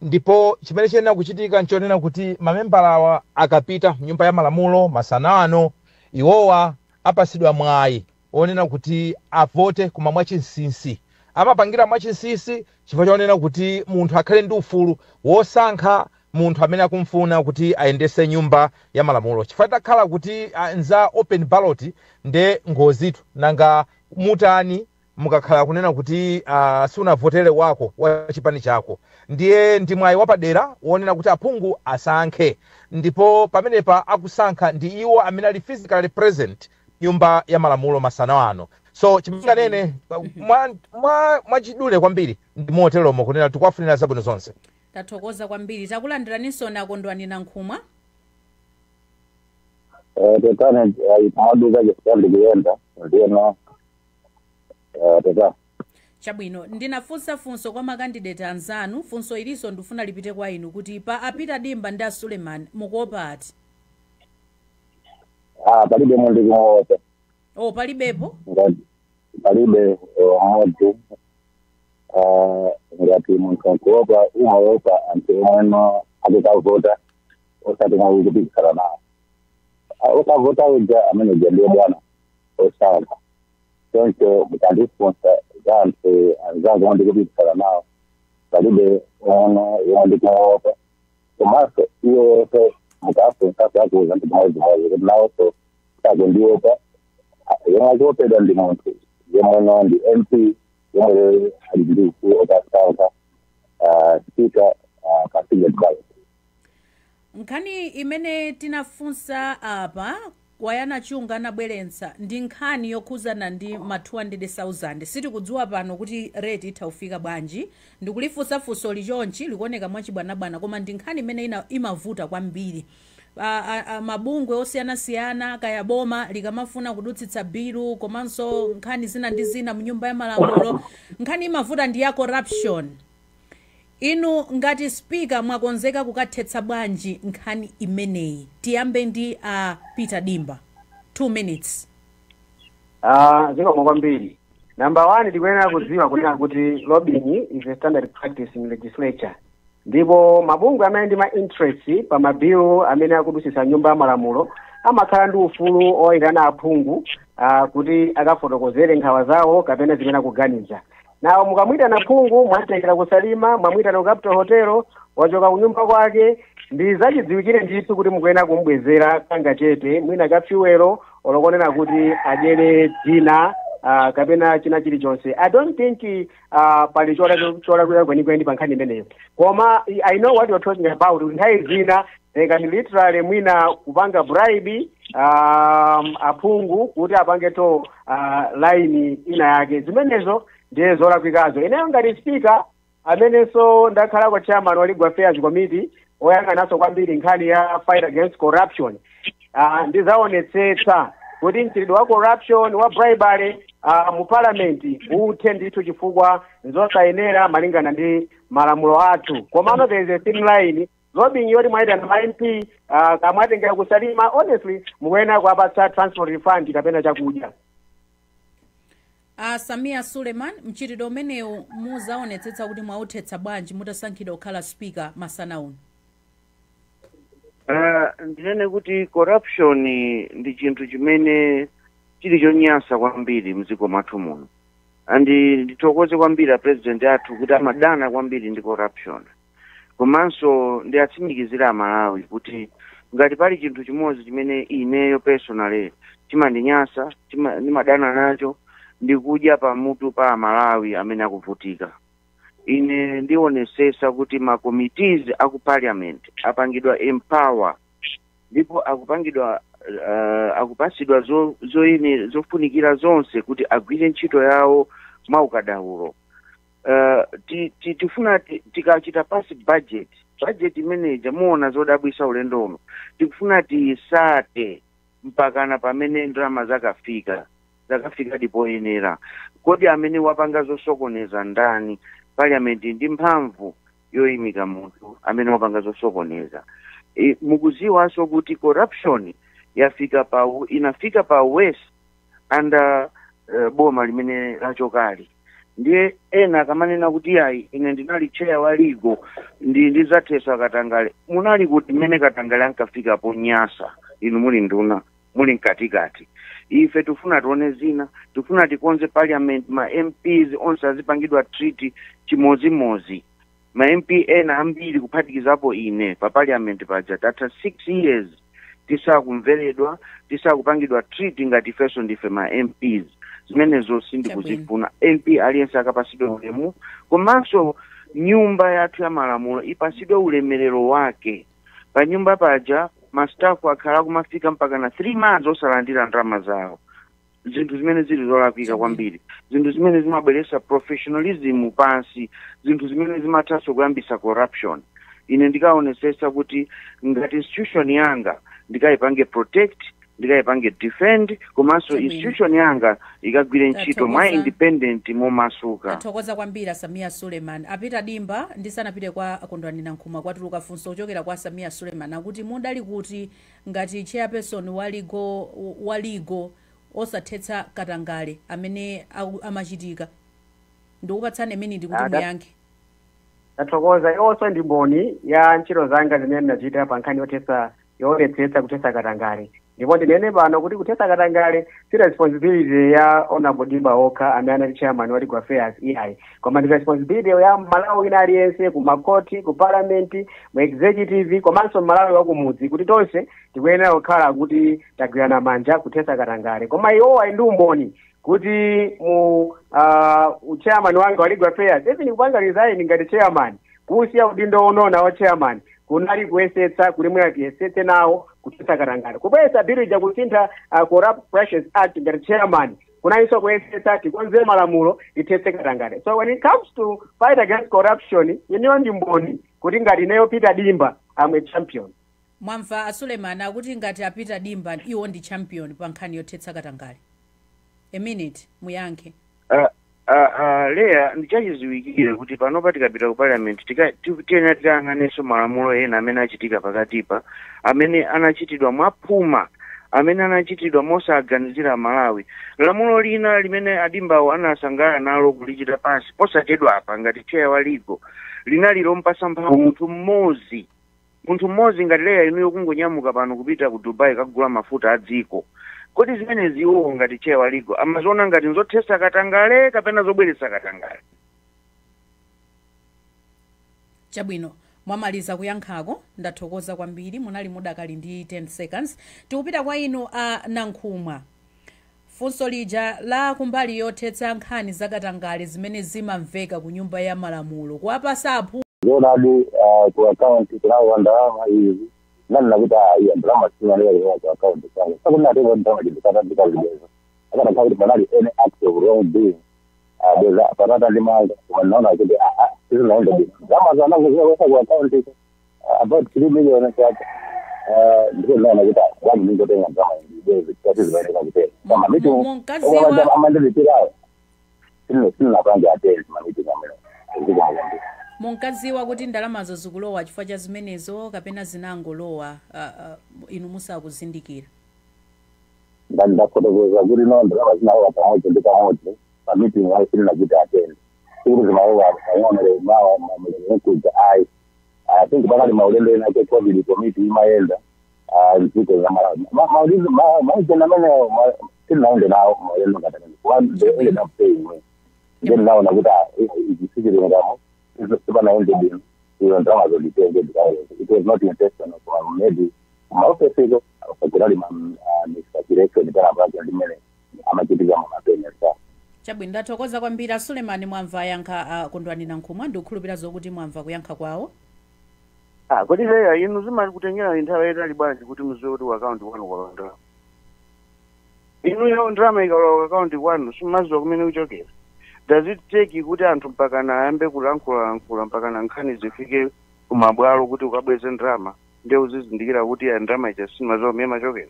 Speaker 3: Ndipo chimene chiyenera kuchitika nchonena kuti mamembala awa akapita mnyumba ya malamulo masana ano, iwowa apasidwa mwayi onena kuti avote, koma mwachinsinsi. Amapangira mwachinsinsi chifukwa chonena kuti munthu akhale ndi ufulu wosankha munthu amene akumfuna kuti ayendese nyumba ya malamulo, chifukwa takhala kuti nza open ballot nde ngozitu. Nanga mutani mukakhala kunena kuti sunavotere wako wa chipani chako? Ndiye ndi mwayi wapadera wonena kuti aphungu asankhe, ndipo pamenepa akusankha ndi iwo amene ali physically present nyumba ya malamulo masana ano. So chimanganene mwachidule kwambiri ndi moteromo, kunena tikuwafunira zabwino zonse.
Speaker 2: Tathokoza kwambiri. Takulandiraninso a Kondwani Nankhumwa.
Speaker 6: Tetane, maduka chifukwa ndikuyenda, ndiyeno teta.
Speaker 2: Chabwino, ndinafunsa funso kwa ma candidate anzanu. Funso ilinso ndifuna lipite kwa inu, kuti pa a Peter Dimba ndi a Suleiman, mukuopa ati?
Speaker 6: Ah, palibe munthu kumuopa.
Speaker 2: Oh, palibepo?
Speaker 6: Ngati palibe mmodzi. Ngati munthu nkuopa, umaopa anthu omweno akukavota, osati mwawi kupikisana nawo. Ukavota uja amene uja ndiye bwana osankha. Choncho mukandifunsa za anthu anzanga omwe ndikupikisana nawo, palibe ono yomwe ndikuopa. Komanso iwonso mukafunsa akuuza ndi chimodzimodzi kuti nawonso sakundiopa. Yomwe akuopedwa ndi munthu yemweno ndi MP yomwe ali ndi ufulu okasankha speaker pa secret ballot.
Speaker 2: Nkhani imene tinafunsa apa, Wayana Chunga anabweretsa, ndi nkhani yokhuzana ndi ma 200,000. Sitikudziwa pano kuti rate itha kufika bwanji. Ndikulifunsa funso lichonchi, likuoneka mwachibwanabwana, koma ndi nkhani imene imavuta kwambiri. Mabungwe osiyanasiyana, kaya boma likamafuna kudutsitsa bilu komanso nkhani zina ndi zina mu Nyumba ya Malamulo, nkhani imavuta ndi ya corruption. Inu ngati speaker, mwakonzeka kukathetsa bwanji nkhani imeneyi? Tiyambe ndi Peter Dimba, 2 minutes.
Speaker 7: Zikomo kwambiri. Number one, tikuyenera kudziwa kunena kuti lobbying is a standard practice in legislature, ndipo mabungwe amene ndi ma interest pa mabilu amene akudusisa Nyumba ya Malamulo amakhala ndi ufulu oyitana aphungu kuti akafotokozere nkhawa zawo kapena zimene akuganiza nawo. Mukamwitana phungu, mwatengera kuSalima, mwamwitana ku Capital Hotel, wachoka kunyumba kwake, ndi zachidziwikire ndithu kuti mukuyenera kumubwezera kangachete, mwina ka fuel, olokonena kuti adyere dzina kapena china chilichonse. I don't think pali cholakwika kwenikweni pa nkhani imeneyo, koma I know what you're talking about. Nthawi zina they can literally mwina kupanga bribe aphungu kuti apange to line ina yake. Zimenezo ndiye zolakwikazo. Ineyo ngati speaker, amenenso ndakhalako chairman wa Legal Affairs Committee oyang'ananso kwambiri nkhani ya fight against corruption, ndizaonetsetsa kuti mchitidwe wa corruption, wa bribery mu parliament uthe ndithu, chifukwa nzosayenera malingana ndi malamulo athu. Komano there is a thin line. Lobbying yoti mwayitana ma MP, kamwatengera kuSalima, honestly mukuyenera kuwapatsa transport refund kapena chakudya.
Speaker 2: Samia Suleiman, mchitidwe umenewu muzaonetsetsa kuti mwauthetsa bwanji mutasankhidwa kukhala speaker masana uno?
Speaker 8: Ndinene kuti corruption ndi chinthu chimene chili chonyansa kwambiri mdziko mwathu muno, and ndithokoze kwambiri a president athu kuti amadana kwambiri ndi corruption. Komanso ndiatsimikizira Amalawi kuti ngati pali chinthu chimodzi chimene ineyo personally chimandinyasa, ndimadana nacho, ndikudya pamutu pa Amalawi amene akuvutika. Ine ndionesesa kuti ma committees aku parliament apangidwa empower ndipo akupangidwa Akupasidwa zofunikira zonse kuti agwire ntchito yawo mwaukadaulo. Tifuna tikachita pass budget imeneja, muona zodabwisa ulendo uno. Tikufuna tiyisate mpakana pamene ndalama zakafika dipoyenera. Kodi amene wapanga zosokoneza ndani? Parliament ndi mphamvu yoyimika munthu amene wapanga zosokoneza. Mukuziwanso kuti corruption yafika pa inafika pa worst under boma limene lachokali. Ndiye ena akamanena kuti ayi, ine ndinali chair wa legal, ndidzathesa katangale, munali kuti mmene katangale ankafika ponyasa? Inu muli nduna, muli mkatikati. Ife tifuna tione zina. Tifuna tikonze parliament, ma MPs onse azipangidwa treat chimozimozi. Ma MP ena ambiri, kuphatikizapo ine, pa parliament paja tatha 6 years tisakumveredwa, tisakupangidwa treat ngati ifenso ndife ma MPs. Zimenezo sindikuzifuna. MP aliyense akapasidwe ulemu, komanso nyumba yathu ya malamulo ipasidwe ulemerero wake. Pa nyumba paja ma staff akhala kumafika mpaka na 3 months osalandira ndalama zawo, zinthu zimene zili zolakwika kwambiri, zinthu zimene zimabweretsa professionalism pansi, zinthu zimene zimathanso kuyambisa corruption. Ine ndikaonesesa kuti ngati institution yanga ndikayipange protect, ndikayipange defend, komanso institution yanga ikagwire ntchito mwa independent, momasuka.
Speaker 2: Tathokoza kwambiri, Samia Suleiman. Apita Dimba, ndisanapite kwa Kondwani Nankhumwa, kwatuluka funso kuchokera kwa Samia Suleiman akuti mudali kuti ngati chairperson wa legal osathetsa katangale amene amachitika? Ndikupatsani minute kuti muyankhe.
Speaker 7: Tathokoza. Iwonso ndi mboni ya ntchito zanga zimene ndinachita pa nkhani yothetsa, yoonetsetsa kuthetsa katangale. Ndipo ndinene pano kuti kuthetsa katangale si responsibility ya Honorable Dimba okha amene anali chairman wa legal affairs, iyayi, koma ndi responsibility ya Malawi wina aliyense, ku makoti, ku parliament, mu executive, komanso Malawi wakumudzi, kuti tonse tikuyenera kukhala kuti tagwirana manja kuthetsa katangale. Koma iwowa ali ndi umboni kuti mu chairman wanga wa legal affairs, even kupanga resign ngati chairman, kusiya udindo unona wa chairman, kunali kuyesetsa kuti mwina tiyesetse nawo kuthetsa katangale. Kubweretsa bill ija kusintha Corrupt Practices Act ngati chairman, kunalinso kuyesetsa tikonze malamulo, tithetse katangale. So when it comes to fight against corruption, ineyo ndi mboni kuti ngati ineyo Peter Dimba, I'm a champion.
Speaker 2: Mwamva a Suleiman akuti ngati apita Dimba, iwo ndi champion pa nkhani yothetsa katangale. A minute, muyankhe.
Speaker 8: Leya, ndichachiziwikire kuti panopa tikapita ku parliament tiyenera tikayang'anenso malamulo ena amene achitika pakatipa, amene anachitidwa mwaphuma, amene anachitidwa mosaganizira Malawi. Lamulo lina limene adimbawo anasangalala nalo kulichita pass posachedwa apa ngati chair wa legal linali lompasa mphamvu munthu mmodzi. Munthu mmodzi ngati Leya, inuyo kungonyamuka pano kupita ku Dubai kagula mafuta a dziko. Kodi zimenezi iwowo ngati chair wa legal amaziona ngati nzothesa katangale kapena zobweretsa katangale?
Speaker 2: Chabwino, mwamaliza kuyankhako, ndathokoza kwambiri. Munali mudakali ndi 10 seconds. Tikupita kwa inu a Nankhumwa. Funso lija la kumbali yothetsa nkhani zakatangale zimene zimamveka ku nyumba ya malamulo, kuwapasa aphu
Speaker 6: Zoonadi, ku akaunti kunawo ndalama izi. Nanena kuti iya, ndalama simaneka ku akaunti kwangu, sakuti ndalama chindikata ndikazibweza. Akanakhala kuti panali any act of wrong doing, bweza patata ndi manga. Koma ndinaona kuti sizinaende bwino. Ndalama zanakuziwesa ku akaunti about 3 million chacha. Ndipo ndinaona kuti bwanji ningotenga ndalama ndibweze, chati zimaeneka kutera kama meeting
Speaker 2: Munkaziwa
Speaker 6: amandilipirayo sindinapange attend ma meeting amene zikumakwambira.
Speaker 2: Munkadziwa kuti ndalamazo zikulowa chifukwa cha zimenezo, kapena zinangolowa inu musakuzindikira?
Speaker 6: Ndafotokoza kuti no, ndalama zinalowa pamodzi ndi pamodzi pa meeting ayi sindinachita attend. Sikuti zimalowa pang'ono, mawa mkuja, ayi. I think pakali maulendo ena ake COVID committee imayenda mdziko za Malawi, maujena amene sindinaende nawo maulendo ngati amene. One, they ended up paying me. Then naona kuti izi sichilungamo, sipanaende bwino, iyo ndalama zonditenge ndikayenze. It was not intentional, koma maybe kumaofesiko kunali ma miscalculation pena pake ndimene amachitika mumapenya sa.
Speaker 2: Chabwino, ndathokoza kwambiri. Asulemani, mwamva yankha Kondwani Nankhumwa, ndikukhulupirira zokuti mwamva kuyankha kwawo.
Speaker 8: Ah, kodi Leya, inu zimakutengera nthawi yayitali bwanji kuti muziwe kuti ku kwanu kwalowa ndalama? Inuyo ndalama ikalowa ku akaunti kwanu, simumaziwa kumene kuchokera? Does it take kuti anthu mpakana ayambe kulankhulalankhula, mpakana nkhani zifike kumabwalo kuti ukabweze ndalama, ndiye uzizindikira kuti ya ndalama ija simaziwa kumene machokera?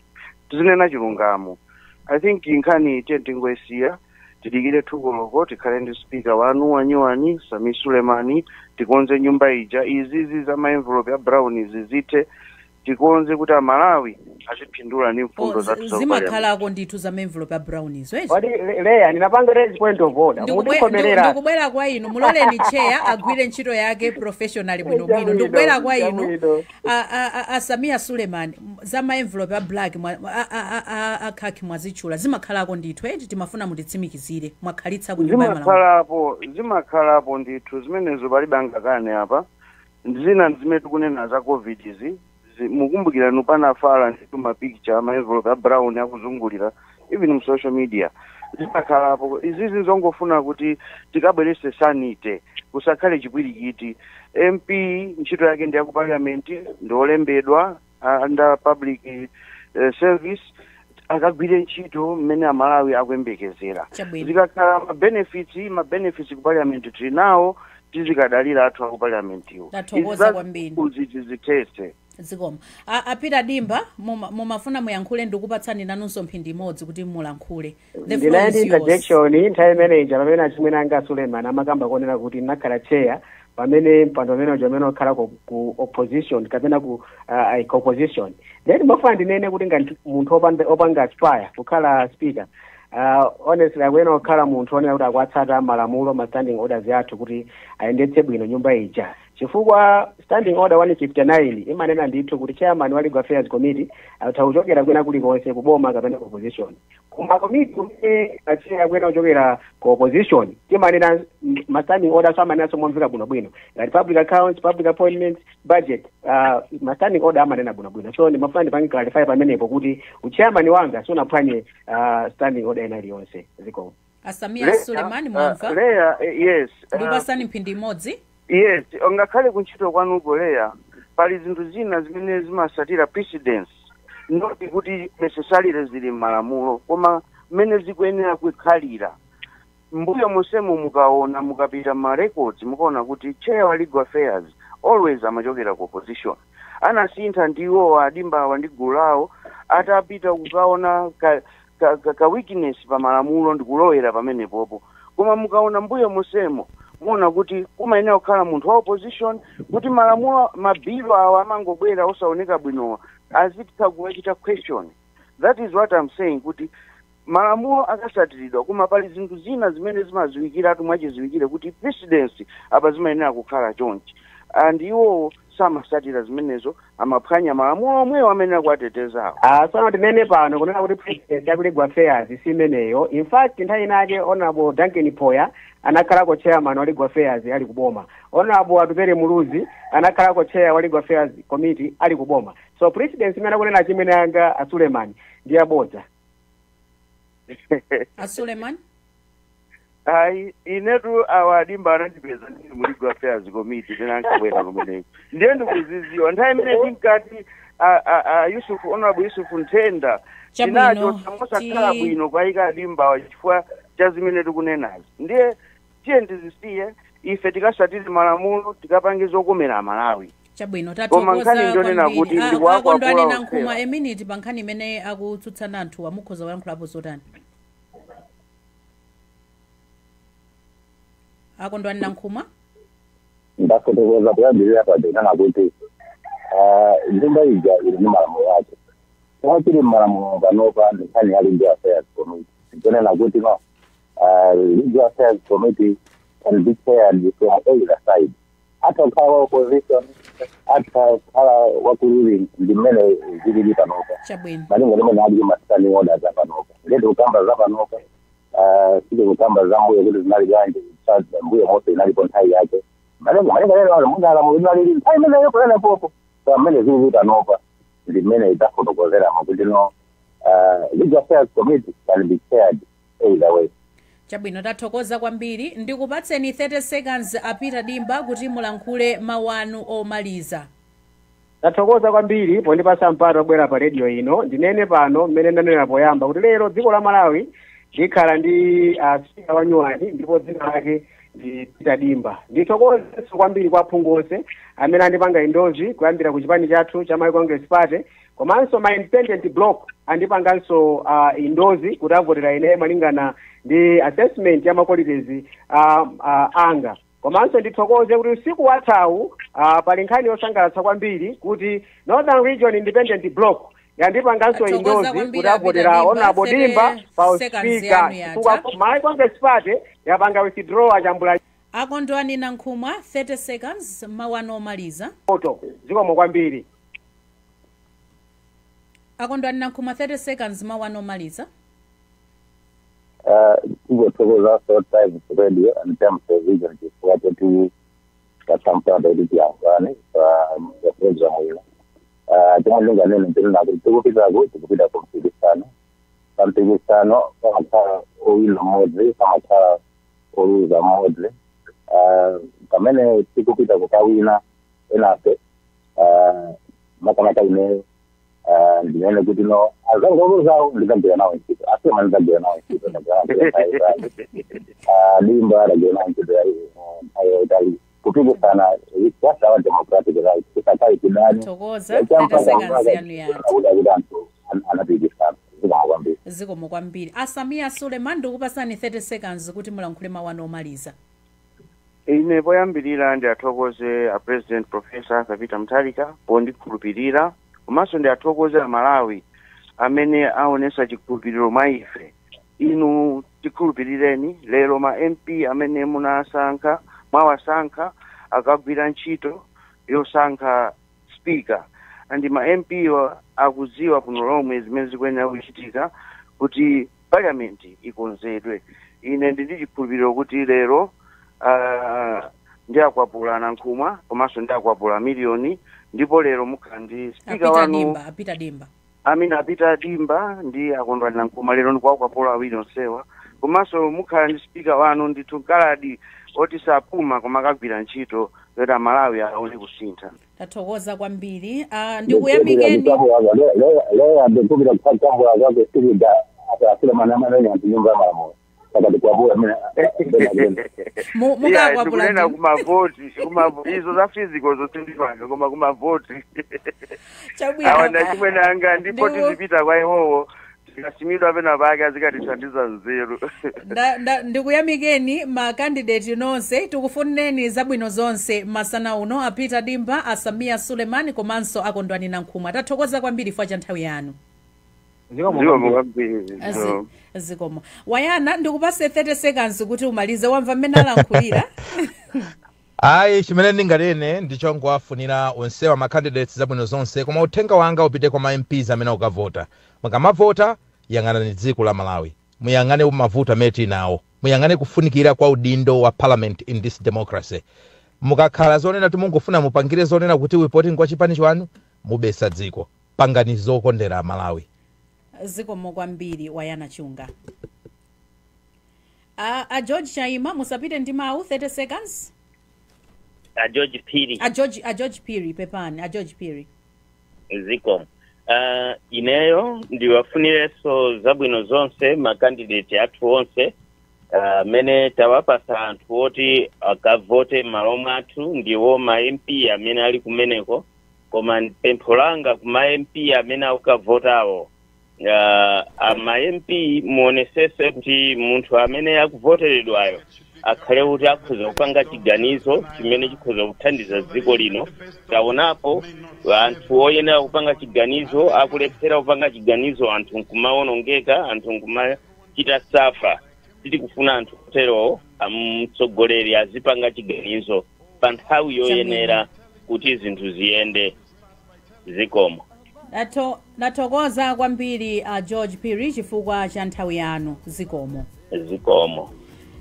Speaker 8: Tizinena chilungamo. I think nkhani ite tingoisiya, tidikire 2 koloko, tikhale ndi speaker wanu wanyuwani, Sameer Suleman. Tikonze nyumba ija, izizi za maenvelope ya brown izi zithe, tikonze kuti Amalawi aziphindula ndi mfundo zathu za parliament.
Speaker 2: Zimakhalako ndithu za maenvelope a brown izo, ezi?
Speaker 7: Kodi Leya, ndinapanga raise point of order, mundikhomerera.
Speaker 2: Ndikubwera kwa inu. Muloleni chair agwire ntchito yake professionally bwinobwino. Ndikubwera kwa inu.
Speaker 7: Chabwino.
Speaker 2: A Sameer Suleman, za maenvelope a black a khaki mwazitchula, zimakhalako ndithu, eti? Timafuna mutitsimikizire, mwakhalitsa ku Nyumba ya Malamulo.
Speaker 8: Zimakhalapo, zimakhalapo ndithu zimenezo, palibe angakane apa. Zina zimene tikunena za COVID izi, mukumbukira nu panafala ndithu mapicture ama envelope a brown akuzungulira even mu social media. Zimakhalapo izizi, zongofuna kuti tikabwerese sanity, kusakhale chipwirikiti. MP ntchito yake ndi yaku parliament, ndiolembedwa under public service, akagwire ntchito mmene Amalawi akuyembekezera. Zikakhala ma benefits ku parliament tili nawo, tizikadalira athu aku parliament iwo.
Speaker 2: Tathokoza kwambiri.
Speaker 8: Zithese.
Speaker 2: Zikoma. A Peter Dimba, mumafuna muyankhule, ndikupatsani nanunso mphindi imodzi kuti mulankhule. The floor
Speaker 7: Ndinali
Speaker 2: is
Speaker 7: ndi
Speaker 2: yours.
Speaker 7: interjection. Nthawi imeneyi pamene achimwene anga Suleiman amakamba kuonera kuti ndinakhala chair pamene mpando umene uja umene okhala ku opposition kapena ku opposition, then mafuna ndinene kuti ngati munthu opanga aspire kukhala speaker, honestly akuyenera kukhala munthu onena kuti akuatsata malamulo, ma standing orders athu, kuti ayendetse bwino nyumba ija, chifukwa Standing Order 159 imanena ndithu kuti chairman wa Legal Affairs Committee atha kuchokera kwina kulikonse, kuboma kapena ku opposition. Koma committee kumene achair akuyenera kuchokera ku opposition, timanena ma standing orders amanenanso momveka bwinobwino, ngati Public Accounts, Public Appointments, Budget, ma standing order amanena bwinobwino. So ndimafuna ndipange clarify pamenepo kuti uchairman wanga sunaphwanye standing order ina iliyonse. Zikomo.
Speaker 2: A Sameer Suleiman, mwamva?
Speaker 8: Leya, yes.
Speaker 2: Ndikupatsani mphindi imodzi.
Speaker 8: Yes, ngakhale kuntchito kwanuko, Leya, pali zinthu zina zimene zimasatira precedence, not kuti necessarily zili m'malamulo, koma mmene zikuyenera kukhalira. Mbuyo monsemo mukaona, mukapita ma records, mukaona kuti chair wa Legal Affairs always amachokera ku opposition. Anasintha ndiwo adimbawa ndi gulu lawo atapita kukaona ka weakness pa malamulo ndikulowera pamenepopo. Koma mukaona mbuyo monsemo, muona kuti kumayenera kukhala munthu wa opposition, kuti malamulo, mabilo awa amangobwera osaoneka bwinowa, azitha kuwachita question. That is what I'm saying, kuti malamulo akasatiridwa, koma pali zinthu zina zimene zimaziwikiratu mwachiziwikire kuti precedence apa zimayenera kukhala chonchi, and iwowo samasatira zimenezo, amaphwanya malamulo omwewo amene akuwatetezawo.
Speaker 7: Ah, tsono tinene pano kunena kuti precedence ya ku Legal Affairs si imeneyo. In fact, nthawi inake Honorable Duncan Poya anakhalako chairman wa Legal Affairs ali kuboma. Honorable Atupele Muluzi anakhalako chair wa Legal Affairs Committee ali kuboma. So precedence imene akunena chimwene anga a Suleiman ndi abodza.
Speaker 2: A Suleiman.
Speaker 8: Ayi, inetu awa adimba anandipeza ndili mu Legal Affairs Committee pena ankabwera kumeneko, ndiye ndikuziziwa. Nthawi imene tinkati a Yusuf, Honorable Yusuf Nthenda, tinacho mosakhala bwino kwayika adimbawa chifukwa cha zimene tikunenazi. Ndiye tiye ndizisiye, ife tikasatire malamulo, tikapange zokomera Amalawi.
Speaker 2: Chabwino.
Speaker 8: Koma nkhani
Speaker 2: Tathokoza
Speaker 8: ndionena
Speaker 2: kwambiri.
Speaker 8: kuti ndikuwakwapula
Speaker 2: Akondwani
Speaker 8: onsewa.
Speaker 2: Nankhumwa, a minute pa nkhani imene akutsutsana anthu, amukhoza kuyankhulapo zotani, Akondwani Nankhumwa?
Speaker 6: Ndafotokoza kuyambirira paja kunena kuti nyumba ija ili ndi malamulo ake. Chomwe chili mmalamulo panopa ndi nkhani ya Legal Affairs Committee. Ndikunena kuti no, Legal Affairs Committee can be chaired from either side, atha kukhala wa opposition, atha kukhala wa ku ruling. Ndi mmene zilili panopa, malinga limene ali ma standing orders apanopa. Ndiye tikukamba za panopa, sitikukamba za mbuyo kuti zinali bwanji. Mbuyo monse inalipo nthawi yake, malinga lero munalamulo linalili nthawi imeneyo pamenepopo. So amene zilili panopa ndi mmene itafotokozeramo kuti no, Legal Affairs Committee can be chaired either way.
Speaker 2: Chabwino, tathokoza kwambiri. Ndikupatseni 30 seconds, a Peter Dimba, kuti mulankhule mawu anu omaliza.
Speaker 7: Tathokoza kwambiri pondipasa mpata wobwera pa radio ino. Ndinene pano mmene ndanena poyamba kuti lero dziko la Malawi likhala ndi spika wanyuwani, ndipo dzina lake ndi Peter Dimba. Ndithokozenso kwambiri kwa aphungu onse amene andipanga endorse, kuyambira ku chipani chathu cha Malawi Congress Party, komanso ma independent bloc andipanganso endorse kuti avotera ine malingana ndi assessment ya ma qualities anga. Komanso ndithokoze kuti usiku wathawu pali nkhani yosangalatsa kwambiri kuti Northern Region Independent Bloc yandipanganso
Speaker 2: Tathokoza
Speaker 7: endorse
Speaker 2: kwambiri
Speaker 7: kuti avotera
Speaker 2: Apita Dimba,
Speaker 7: Honorable Dimba
Speaker 2: 30
Speaker 7: pa
Speaker 2: seconds
Speaker 7: uspika,
Speaker 2: yanu yatha.
Speaker 7: chifukwa Malawi Congress Party yapanga withdraw achambula.
Speaker 2: Akondwani Nankhumwa, 30 seconds, mawu anu omaliza.
Speaker 7: Moto. Zikomo kwambiri.
Speaker 2: Akondwani Nankhumwa, 30 seconds, mawu anu omaliza.
Speaker 6: Tingothokoza so Times Radio and Times Television chifukwa choti tasampata kuti tiyankhulane pa program ino. Chomwe ndinganene ndinena kuti tikupitako, tikupita ku mpikisano. Pa mpikisano pamakhala owina mmodzi, pamakhala oluza mmodzi. Pamene tikupita kukawina enafe, makamaka ineyo, ndinene kuti no, azangu oluzawo ndizagwira nawo ntchito, asema ndizagwira nawo ntchito, ndagwira nawo ntchito Dimba, ndagwira nawo ntchito nthawi yaitali. Kupikisana, it's just our democratic right, tisakayi kidani.
Speaker 2: Thokoza, 30 seconds yanu yatha.
Speaker 6: Kuti anthu anapikisana. Zikomo kwambiri.
Speaker 2: Zikomo kwambiri. Asamia Suleiman, ndikupasani 30 seconds kuti mulankhule mawu anu omaliza.
Speaker 8: Ine poyambirira ndiathokoze a President Professor Peter Mutharika pondikhulupirira, komanso ndiathokoze Amalawi amene aonesa chikhulupiriro mwa ife. Inu tikhulupirireni, lero ma MP amene munasankha, mwawasankha, akagwira ntchito yosankha speaker, and ma MP wa akudziwa kuno lomwe zimene zikuyenera kuchitika kuti parliament ikonzedwe. Ine ndili chikhulupiriro kuti lero ndi akwapula Nankhumwa komanso ndi akwapula Miliyoni, ndipo lero mukhala ndi speaker
Speaker 2: Apita
Speaker 8: wanu.
Speaker 2: Dimba, Apita Dimba.
Speaker 8: Amene Apita Dimba ndi Akondwani Nankhumwa, lero ndikuwakwapula awiri onsewa, komanso mukhala ndi speaker wanu ndithu nkaladi oti sapuma koma akagwira ntchito yoti Amalawi aone kusintha.
Speaker 2: Tathokoza kwambiri. Ndikuyamikeni.
Speaker 6: Leya, ndikupita kuchambula kwake sikuda Asulemani amene anthu nyumba ya malamulo pakati kwapula amene.
Speaker 2: Mukakwapula
Speaker 8: Ndikunena
Speaker 2: ndini?
Speaker 8: Kumavoti, izo za physical zosindipanga, koma kumavoti
Speaker 2: Chabwino.
Speaker 8: awa ndachimwene anga, ndipo tizipita kwa iwowo, tikasimidwa pena pake azikatithandiza nzeru.
Speaker 2: Ndikuyamikeni ma candidate nonse, tikufunireni zabwino zonse masana uno, Apita Dimba, Asamia Suleiman komanso Akondwani Nankhumwa. Tathokoza kwambiri chifukwa cha nthawi yanu.
Speaker 8: Zikomo kwambiri.
Speaker 2: Zikomo. Wayana, ndikupase 30 seconds kuti umalize. Wamva mmene alankhulira?
Speaker 3: Ayi, chimene ndinganene ndichongowafunira onsewa ma candidates zabwino zonse, koma uthenga wanga upite kwa ma MPs amene akukavota. Mukamavota, yang'anani dziko la Malawi, muyang'ane mavuto amene tili nawo, muyang'ane kufunikira kwa udindo wa parliament in this democracy. Mukakhala zonena kuti mungofuna mupangire zonena kuti reporting kwa chipani chanu, mubesa dziko. Pangani zokondera Malawi.
Speaker 2: Zikomo kwambiri, Wayana Chunga. A George Chaima, musapite ndi mawu, 30 seconds.
Speaker 4: A George Phiri.
Speaker 2: A George Phiri, pepani, a George Phiri.
Speaker 4: Zikomo. Ineyo ndiwafunirenso zabwino zonse ma candidate athu onse amene tawapasa anthu oti akavote m'malo mwathu, ndiwo ma MP amene ali kumeneko. Koma pempho langa kuma MP amene akukavotawo, ama MP muonesese kuti munthu amene akuvoteredwayo akhale kuti akhoza kupanga chiganizo chimene chikhoza kuthandiza dziko lino. Taonapo anthu oyenera kupanga chiganizo akulephera kupanga chiganizo, anthu nkumawonongeka, anthu nkumachita suffer. Sitikufuna anthu oterowo. Mtsogoleri azipanga chiganizo pa nthawi yoyenera kuti zinthu ziyende. Zikomo.
Speaker 2: Nathokoza kwambiri, George Phiri, chifukwa cha nthawi yanu. Zikomo.
Speaker 4: Zikomo.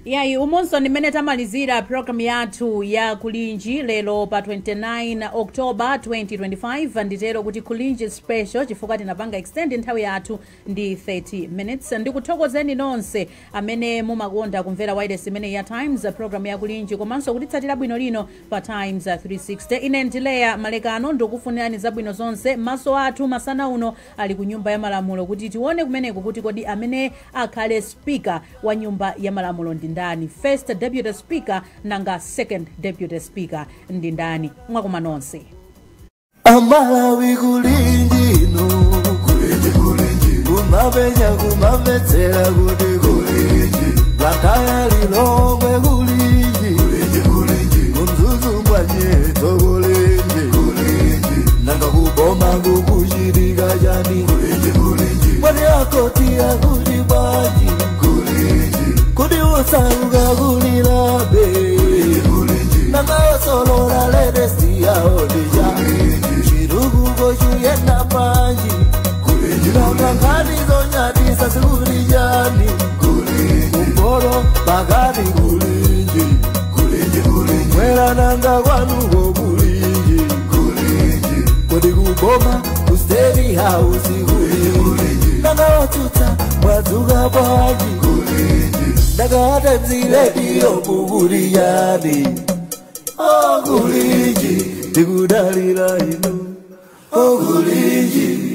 Speaker 2: Yayi, umonso ndimene tamalizira programu yathu ya Kulinji lero pa 29 October 2025. Nditero kuti Kulinji special chifukwa tinapanga extend nthawi yathu ndi 30 minutes. Ndikuthokozeni nonse amene mumakonda kumvera wireless imene ya Times, programu ya Kulinji, komanso kutitsatira bwino lino pa Times 360. Ine ndileya Malekano, ndikufunirani zabwino zonse. Maso athu masana uno ali ku Nyumba ya Malamulo kuti tione kumeneko kuti kodi amene akhale speaker wa Nyumba ya Malamulo ndi ndani, first deputy speaker nanga second deputy speaker ndi ndani. Mwakoma nonse.
Speaker 1: Amalawi, kulinji inu, kulinji, kulinji, kumapenya kumamvetsera kuti kulinji, Blantyre, Lilongwe, kulinji, kulinji, kulinji, kuMzuzu mwanyeto, kulinji, kulinji, nanga kuboma kukuchitika chani? Kulinji, kulinji, mwani akoti akuti bwanji? Kulinji, kuti usauka kulilabe? Nanga osolola latest yaodija chirukuko chuyenda panji? Nanga nkhani zonyadisa zikulijani? Kumporo pakati, kulinji, mwera nanga kwanuko, kulinji, kodi kuboma ku State House, kulinji, nanga watsutsa mwadzuka bwanji? Nanga Times Radio kukuliyani? Oh, kulinji, tikudalira inu. Oh, kulinji.